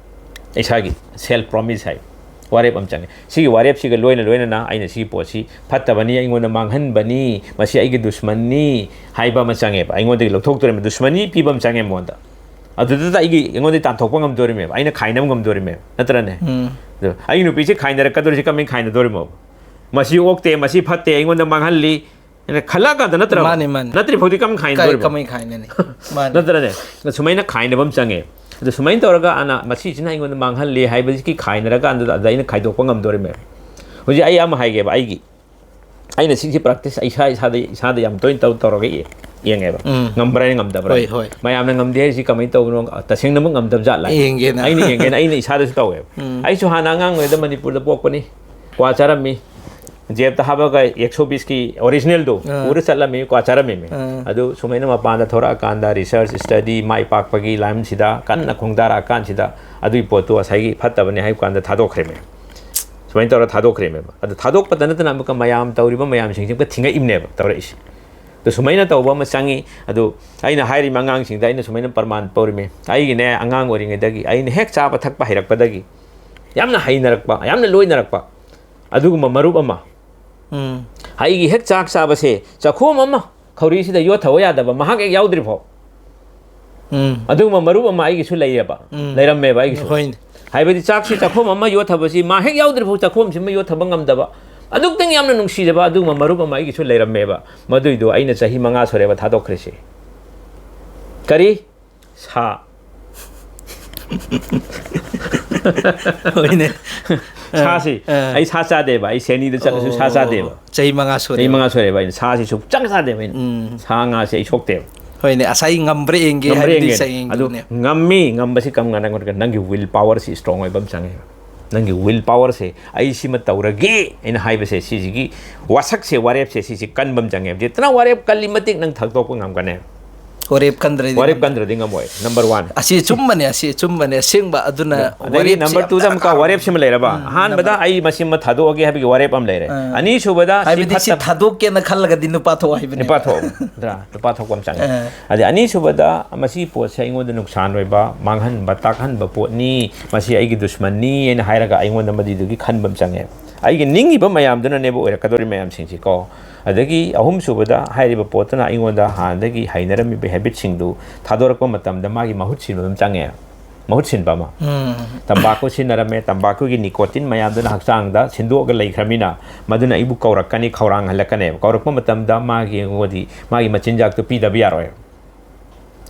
ꯏꯁꯥꯒꯤ ꯁꯦꯜꯐ ꯄ꯭ꯔꯣꯃꯤꯁ ꯍꯥꯏ ꯋꯥꯔꯦꯞ ꯑꯃ ꯆꯪꯉꯦ꯫ ꯁꯤꯒꯤ ꯋꯥꯔꯦꯞꯁꯤꯒ ꯂꯣꯏꯅ ꯂꯣꯏꯅꯅ ꯑꯩꯅ ꯁꯤꯒꯤ ꯄꯣꯠꯁꯤ ꯐꯠꯇꯕꯅꯤ, ꯑꯩꯉꯣꯟꯗ ꯃꯥꯡꯍꯟꯕꯅꯤ, ꯃꯁꯤ ꯑꯩꯒꯤ ꯗꯨꯁꯃꯟꯅꯤ ꯍꯥꯏꯕ ꯑꯃ ꯆꯪꯉꯦꯕ꯫ ꯑꯩꯉꯣꯟꯗꯒꯤ ꯂꯧꯊꯣꯛꯇꯣꯔꯤꯕ, ꯗꯨꯁꯃꯟꯅꯤ ꯄꯤꯕ ꯑꯃ ꯆꯪꯉꯦ ꯃꯉꯣꯟꯗ꯫ ꯑꯗꯨꯗꯨꯗ ꯑꯩꯒꯤ, ꯑꯩꯉꯣꯟꯗꯒꯤ ꯇꯥꯟꯊꯣꯛꯄ ꯉꯝꯗꯣꯔꯤꯃꯦꯕ, ꯑꯩꯅ ꯈꯥꯏꯅꯕ ꯉꯝꯗꯣꯔꯤꯃꯦꯕ, ꯅꯠꯇ꯭ꯔꯅꯦ? ꯎꯝ꯫ ꯑꯗꯣ ꯑꯩꯒꯤ ꯅꯨꯄꯤꯁꯤ ꯈꯥꯏꯅꯔꯛꯀꯗꯣꯔꯤꯁꯤ ꯀꯃꯥꯏꯅ ꯈꯥꯏꯅꯗꯣꯔꯤꯃꯣꯕ? ꯃꯁꯤ ꯑꯣꯛꯇꯦ, ꯃꯁꯤ ꯐꯠꯇꯦ, ꯑꯩꯉꯣꯟꯗ ꯃꯥꯡꯍꯜꯂꯤ, ꯑꯩꯅ ꯈꯜꯂꯛꯑꯀꯥꯟꯗ ꯅꯠꯇ꯭ꯔꯕ? ꯃꯥꯅꯤ, ꯃꯥꯅꯤ꯫ ꯅꯠꯇ꯭ꯔꯤ ꯐꯥꯎꯗꯤ ꯀꯃꯥꯏꯅ ꯀꯥꯏ-, ꯈꯥꯏꯅꯗꯣꯔꯤꯕ? ꯀꯃꯥꯏꯅ ꯈꯥꯏꯅꯅꯤ? ꯃꯥꯅꯤ꯫ ꯅꯠꯇ꯭ꯔꯅꯦ? ꯁꯨꯃꯥꯏꯅ ꯈꯥꯏꯅꯕ ꯑꯃ ꯆꯪꯉꯦ꯫ ꯑꯗꯣ ꯁꯨꯃꯥꯏꯅ ꯇꯧꯔꯒ ꯑꯅ ꯃꯁꯤꯁꯤꯅ ꯑꯩꯉꯣꯟꯗ ꯃꯥꯡꯍꯜꯂꯤ ꯍꯥꯏꯕꯁꯤꯒꯤ ꯈꯥꯏꯅꯔꯀꯥꯟꯗꯨꯗ ꯑꯗ ꯑꯩꯅ ꯈꯥꯏꯗꯣꯛꯄ ꯉꯝꯗꯣꯔꯤꯃꯦꯕ꯫ ꯍꯧꯖꯤꯛ ꯑꯩ ꯑꯃ ꯍꯥꯏꯒꯦꯕ, ꯑꯩꯒꯤ, ꯑꯩꯅ ꯁꯤꯒꯤ ꯄ꯭ꯔꯦꯛꯇꯤꯁ ꯑꯩ ꯏꯁꯥ ꯏꯁꯥꯗ, ꯏꯁꯥꯗ ꯌꯥꯝ ꯇꯣꯏꯅ ꯇꯧ-, ꯇꯧꯔꯒ ꯌꯦ-, ꯌꯦꯡꯉꯦꯕ꯫ ꯎꯝ꯫ ꯉꯝꯕ꯭ꯔꯥ ꯍꯥꯏꯅ ꯉꯝꯗꯕ꯭ꯔꯥ? ꯍꯣꯏ, ꯍꯣꯏ꯫ ꯃꯌꯥꯝꯅ ꯉꯝꯗꯦ ꯍꯥꯏꯔꯤꯁꯤ ꯀꯃꯥꯏꯅ ꯇꯧꯕꯅꯣ? ꯇꯁꯦꯡꯅꯃꯛ ꯉꯝꯗꯕ ꯖꯥꯠꯂ? ꯌꯦꯡꯒꯦꯅ꯫ ꯑꯩꯅ ꯌꯦꯡꯒꯦꯅ, ꯑꯩꯅ ꯏꯁꯥꯗꯁꯨ ꯇꯧꯋꯦꯕ꯫ ꯎꯝ꯫ ꯑꯩꯁꯨ ꯍꯥꯟꯅ ꯑꯉꯥꯡ ꯑꯣꯏꯔꯤꯉꯩꯗ ꯃꯅꯤꯄꯨꯔꯗ ꯄꯣꯛꯄꯅꯤ꯫ ꯀ꯭ꯋꯥ ꯆꯥꯔꯝꯃꯤ꯫ ꯖꯦꯕꯇ ꯍꯥꯞꯄꯒ ꯑꯦꯛꯁꯣ ꯕꯤꯁꯀꯤ ꯑꯣꯔꯤꯖꯤꯅꯦꯜꯗꯣ ꯑꯥ꯫ ꯄꯨꯔ ꯆꯠꯂꯝꯃꯤ, ꯀ꯭ꯋꯥ ꯆꯥꯔꯝꯃꯤꯃꯤ꯫ ꯑꯥ꯫ ꯑꯗꯨ ꯁꯨꯃꯥꯏꯅ ꯃꯄꯥꯟꯗ ꯊꯣꯔꯛꯑꯀꯥꯟꯗ ꯔꯤꯁꯔꯁ ꯁ꯭ꯇꯗꯤ ꯃꯥꯏ ꯄꯥꯛꯄꯒꯤ ꯂꯥꯏꯟꯁꯤꯗ ꯀꯟꯅ ꯈꯣꯡꯗꯥꯔꯛꯑꯀꯥꯟꯁꯤꯗ ꯑꯗꯨꯒꯤ ꯄꯣꯠꯇꯨ ꯉꯁꯥꯏꯒꯤ ꯐꯠꯇꯕꯅꯤ ꯍꯥꯏꯕ ꯀꯥꯟꯗ ꯊꯥꯗꯣꯛꯈ꯭ꯔꯦꯃꯤ꯫ ꯁꯨꯃꯥꯏꯅ ꯇꯧꯔ ꯊꯥꯗꯣꯛꯈ꯭ꯔꯦꯃꯦꯕ꯫ ꯑꯗꯨ ꯊꯥꯗꯣꯛꯄꯗ ꯅꯠꯇꯅ ꯑꯃꯨꯛꯀ ꯃꯌꯥꯝ ꯇꯧꯔꯤꯕ ꯃꯌꯥꯝꯁꯤꯡꯁꯤ ꯑꯃꯨꯛꯀ ꯊꯤꯡꯉꯛꯏꯕꯅꯦꯕ ꯇꯧꯔꯛꯏꯁꯦ꯫ ꯑꯗꯨ ꯁꯨꯃꯥꯏꯅ ꯇꯧꯕ ꯑꯃ ꯆꯪꯉꯤ꯫ ꯑꯗꯨ ꯑꯩꯅ ꯍꯥꯏꯔꯤꯕ ꯑꯉꯥꯡꯁꯤꯡꯗ ꯑꯩꯅ ꯁꯨꯃꯥꯏꯅ ꯄ꯭ꯔꯃꯥꯟ ꯄꯧꯔꯤꯃꯤ꯫ ꯑꯩꯒꯤꯅꯦ, ꯑꯉꯥꯡ ꯑꯣꯏꯔꯤꯉꯩꯗꯒꯤ ꯑꯩꯅ ꯍꯦꯛ ꯆꯥꯕ ꯊꯛꯄ ꯍꯩꯔꯛꯄꯗꯒꯤ ꯌꯥꯝꯅ ꯍꯩꯅꯔꯛꯄ, ꯌꯥꯝꯅ ꯂꯣꯏꯅꯔꯛꯄ ꯑꯗꯨꯒꯨꯝꯕ ꯃꯔꯨꯞ ꯑꯃ, ꯎꯝ ꯑꯩꯒꯤ ꯍꯦꯛ ꯆꯥꯛ ꯆꯥꯕꯁꯦ ꯆꯥꯛꯈꯣꯝ ꯑꯃ ꯈꯧꯔꯤꯁꯤꯗ ꯌꯣꯠꯊꯕ ꯌꯥꯗꯕ, ꯃꯍꯥꯛ ꯍꯦꯛ ꯌꯥꯎꯗ꯭ꯔꯤ ꯐꯥꯎ ꯎꯝ ꯑꯗꯨꯒꯨꯝꯕ ꯃꯔꯨꯞ ꯑꯃ ꯑꯩꯒꯤꯁꯨ ꯂꯩꯌꯦꯕ, ꯎꯝ꯫ ꯂꯩꯔꯝꯃꯦꯕ ꯑꯩꯒꯤꯁꯨ꯫ ꯍꯣꯏꯅꯦ꯫ ꯍꯥꯏꯕꯗꯤ ꯆꯥꯛꯁꯤ ꯆꯥꯛꯈꯣꯝ ꯑꯃ ꯌꯣꯠꯊꯕꯁꯤ ꯃꯥ ꯍꯦꯛ ꯌꯥꯎꯗ꯭ꯔꯤ ꯐꯥꯎ ꯆꯥꯛꯈꯣꯝꯁꯤꯃ ꯌꯣꯠꯊꯕ ꯉꯝꯗꯕ, ꯑꯗꯨꯛꯇꯪ ꯌꯥꯝꯅ ꯅꯨꯡꯁꯤꯖꯕ ꯑꯗꯨꯒꯨꯝꯕ ꯃꯔꯨꯞ ꯑꯃ ꯑꯩꯒꯤꯁꯨ ꯂꯩꯔꯝꯃꯦꯕ꯫ ꯃꯗꯨꯏꯗꯣ ꯑꯩꯅ ꯆꯍꯤ ꯃꯉꯥ ꯁꯨꯔꯦꯕ ꯊꯥꯗꯣꯛꯈ꯭ꯔꯤꯁꯤ꯫ ꯀꯔꯤ? ꯁꯥ꯫ ꯍꯣꯏꯅꯦ꯫ ꯁꯥꯁꯤ ꯑ꯫ ꯑꯩ ꯁꯥ ꯆꯥꯗꯦꯕ, ꯑꯩ ꯁꯦꯅꯤꯗ ꯆꯠꯂꯁꯨ ꯁꯥ ꯆꯥꯗꯦꯕ꯫ ꯑꯣ, ꯆꯍꯤ ꯃꯉꯥ ꯁꯨꯔꯦ꯫ ꯆꯍꯤ ꯃꯉꯥ ꯁꯨꯔꯦꯕ ꯑꯩꯅ ꯁꯥꯁꯤ ꯁꯨꯡꯆꯥ ꯆꯥꯗꯦꯕ ꯑꯩꯅ꯫ ꯎꯝ꯫ ꯁꯥ ꯉꯥꯁꯦ ꯑꯩ ꯁꯣꯛꯇꯦꯕ꯫ ꯍꯣꯏꯅꯦ, ꯉꯁꯥꯏ ꯉꯝꯕ꯭ꯔꯥ ꯌꯦꯡꯒꯦ ꯉꯝꯕ꯭ꯔꯥ ꯍꯥꯏꯕꯗꯤ ꯌꯦꯡꯒꯦ꯫ ꯆꯌꯦꯡꯗꯨꯅꯦ꯫ ꯑꯗꯨ ꯉꯝꯃꯤ, ꯉꯝꯕꯁꯤ ꯀꯔꯝ ꯀꯥꯟꯗ ꯉꯝꯒꯗꯒꯦ? ꯅꯪꯒꯤ ꯋꯤꯜ ꯄꯥꯋꯔꯁꯤ ꯏꯁꯇ꯭ꯔꯣꯡ ꯑꯣꯏꯕ ꯑꯃ ꯆꯪꯉꯦ꯫ ꯅꯪꯒꯤ ꯋꯤꯜ ꯄꯥꯋꯔꯁꯦ, "ꯑꯩ ꯁꯤꯃ ꯇꯧꯔꯒꯦ" ꯑꯩꯅ ꯍꯥꯏꯕꯁꯦ, ꯁꯤꯁꯤꯒꯤ ꯋꯥꯁꯛꯁꯦ, ꯋꯥꯔꯦꯞꯁꯦ, ꯁꯤꯁꯤ ꯀꯟꯕ ꯑꯃ ꯆꯪꯉꯦꯕ꯫ ꯖꯤꯇꯅ ꯋꯥꯔꯦꯞ ꯀꯜꯂꯤ ꯃꯇꯤꯛ ꯅꯪ ꯊꯥꯗꯣꯛꯄ ꯉꯝꯒꯅꯦ꯫ ꯋꯥꯔꯦꯞ ꯀꯟꯗ꯭ꯔꯗꯤ ꯋꯥꯔꯦꯞ ꯉꯝꯗꯦ꯫ ꯀꯟꯗ꯭ꯔꯗꯤ ꯉꯝꯃꯣꯏ, ꯅꯝꯕꯔ ꯋꯥꯟ꯫ ꯑꯁꯤ ꯑꯆꯨꯝꯕꯅꯦ, ꯑꯁꯤ ꯑꯆꯨꯝꯕꯅꯦ꯫ ꯑꯁꯦꯡꯕ ꯑꯗꯨꯅ ꯑꯗꯒꯤ ꯋꯥꯔꯦꯞꯁꯤ ꯅꯝꯕꯔ ꯌꯥꯝ ꯇꯨꯗ ꯑꯃꯨꯛꯀ ꯗꯔꯀꯥꯔ ꯋꯥꯔꯦꯞꯁꯤꯃ ꯂꯩꯔꯕ, ꯎꯝ, ꯑꯍꯥꯟꯕꯗ ꯅꯝꯕꯔ ꯑꯩ ꯃꯁꯤꯃ ꯊꯥꯗꯣꯛꯑꯒꯦ ꯍꯥꯏꯕꯒꯤ ꯋꯥꯔꯦꯞ ꯑꯃ ꯂꯩꯔꯦ꯫ ꯑꯥ꯫ ꯑꯅꯤꯁꯨꯕꯗ ꯁꯤ ꯍꯥꯏꯕꯗꯤ ꯁꯤ ꯐꯠꯇ- ꯊꯥꯗꯣꯛꯀꯦꯅ ꯈꯜꯂꯒꯗꯤ ꯅꯨꯄꯥ ꯊꯣꯛ ꯍꯥꯏꯕꯅꯦ꯫ ꯅꯨꯄꯥ ꯊꯣꯛꯑꯕ ꯅꯠꯇ꯭ꯔꯥ? ꯅꯨꯄꯥ ꯊꯣꯛꯄ ꯑꯃ ꯆꯪꯉꯦ꯫ ꯑꯥ꯫ ꯑꯗꯩ ꯑꯅꯤꯁꯨꯕꯗ ꯃꯁꯤꯒꯤ ꯄꯣꯠꯁꯦ ꯑꯩꯉꯣꯟꯗ ꯅꯨꯡꯁꯥꯟ ꯑꯣꯏꯕ, ꯃꯥꯡꯍꯟꯕ ꯇꯥꯛꯍꯟꯕ ꯄꯣꯠꯅꯤ, ꯃꯁꯤ ꯑꯩꯒꯤ ꯗꯨꯁꯃꯟꯅꯤ ꯍꯥꯏꯅ ꯍꯥꯏꯔꯒ ꯑꯩꯉꯣꯟꯗ ꯃꯗꯨꯗꯨꯒꯤ ꯈꯟꯕ ꯑꯃ ꯆꯪꯉꯦ꯫ ꯑꯩꯒꯤ ꯅꯤꯡꯉꯤꯕ ꯃꯌꯥꯝꯗꯨꯅꯅꯦꯕ ꯑꯣꯏꯔꯛꯀꯗꯧꯔꯤ ꯃꯌꯥꯝꯁꯤꯡꯁꯤꯀꯣ꯫ ꯑꯗꯒꯤ ꯑꯍꯨꯝꯁꯨꯕꯗ ꯍꯥꯏꯔꯤꯕ ꯄꯣꯠꯇꯨꯅ ꯑꯩꯉꯣꯟꯗ ꯍꯥꯟꯅꯗꯒꯤ ꯍꯩꯅꯔꯝꯃꯤꯕ ꯍꯦꯕꯤꯠꯁꯤꯡꯗꯨ ꯊꯥꯗꯣꯔꯛꯄ ꯃꯇꯝꯗ ꯃꯥꯒꯤ ꯃꯍꯨꯠ ꯁꯤꯟꯕ ꯑꯃ ꯆꯪꯉꯦ꯫ ꯃꯍꯨꯠ ꯁꯤꯟꯕ ꯑꯃ꯫ ꯎꯝ꯫ ꯇꯝꯕꯥꯀꯨ ꯁꯤꯖꯤꯟꯅꯔꯝꯃꯦ, ꯇꯝꯕꯥꯀꯨꯒꯤ ꯅꯤꯀꯣꯇꯤꯟ ꯃꯌꯥꯝꯗꯨꯅ ꯍꯛꯆꯥꯡꯗ ꯁꯤꯟꯗꯣꯛꯑꯒ ꯂꯩꯈ꯭ꯔꯃꯤꯅ, ꯃꯗꯨꯅ ꯑꯩꯕꯨ ꯀꯧꯔꯛꯀꯅꯤ, ꯈꯧꯔꯥꯡꯍꯜꯂꯛꯀꯅꯦꯕ꯫ ꯀꯧꯔꯛꯄ ꯃꯇꯝꯗ ꯃꯥꯒꯤ, ꯑꯩꯉꯣꯟꯗꯤ ꯃꯥꯒꯤ ꯃꯆꯤꯟꯖꯥꯛꯇꯨ ꯄꯤꯗꯕ ꯌꯥꯔꯣꯏ꯫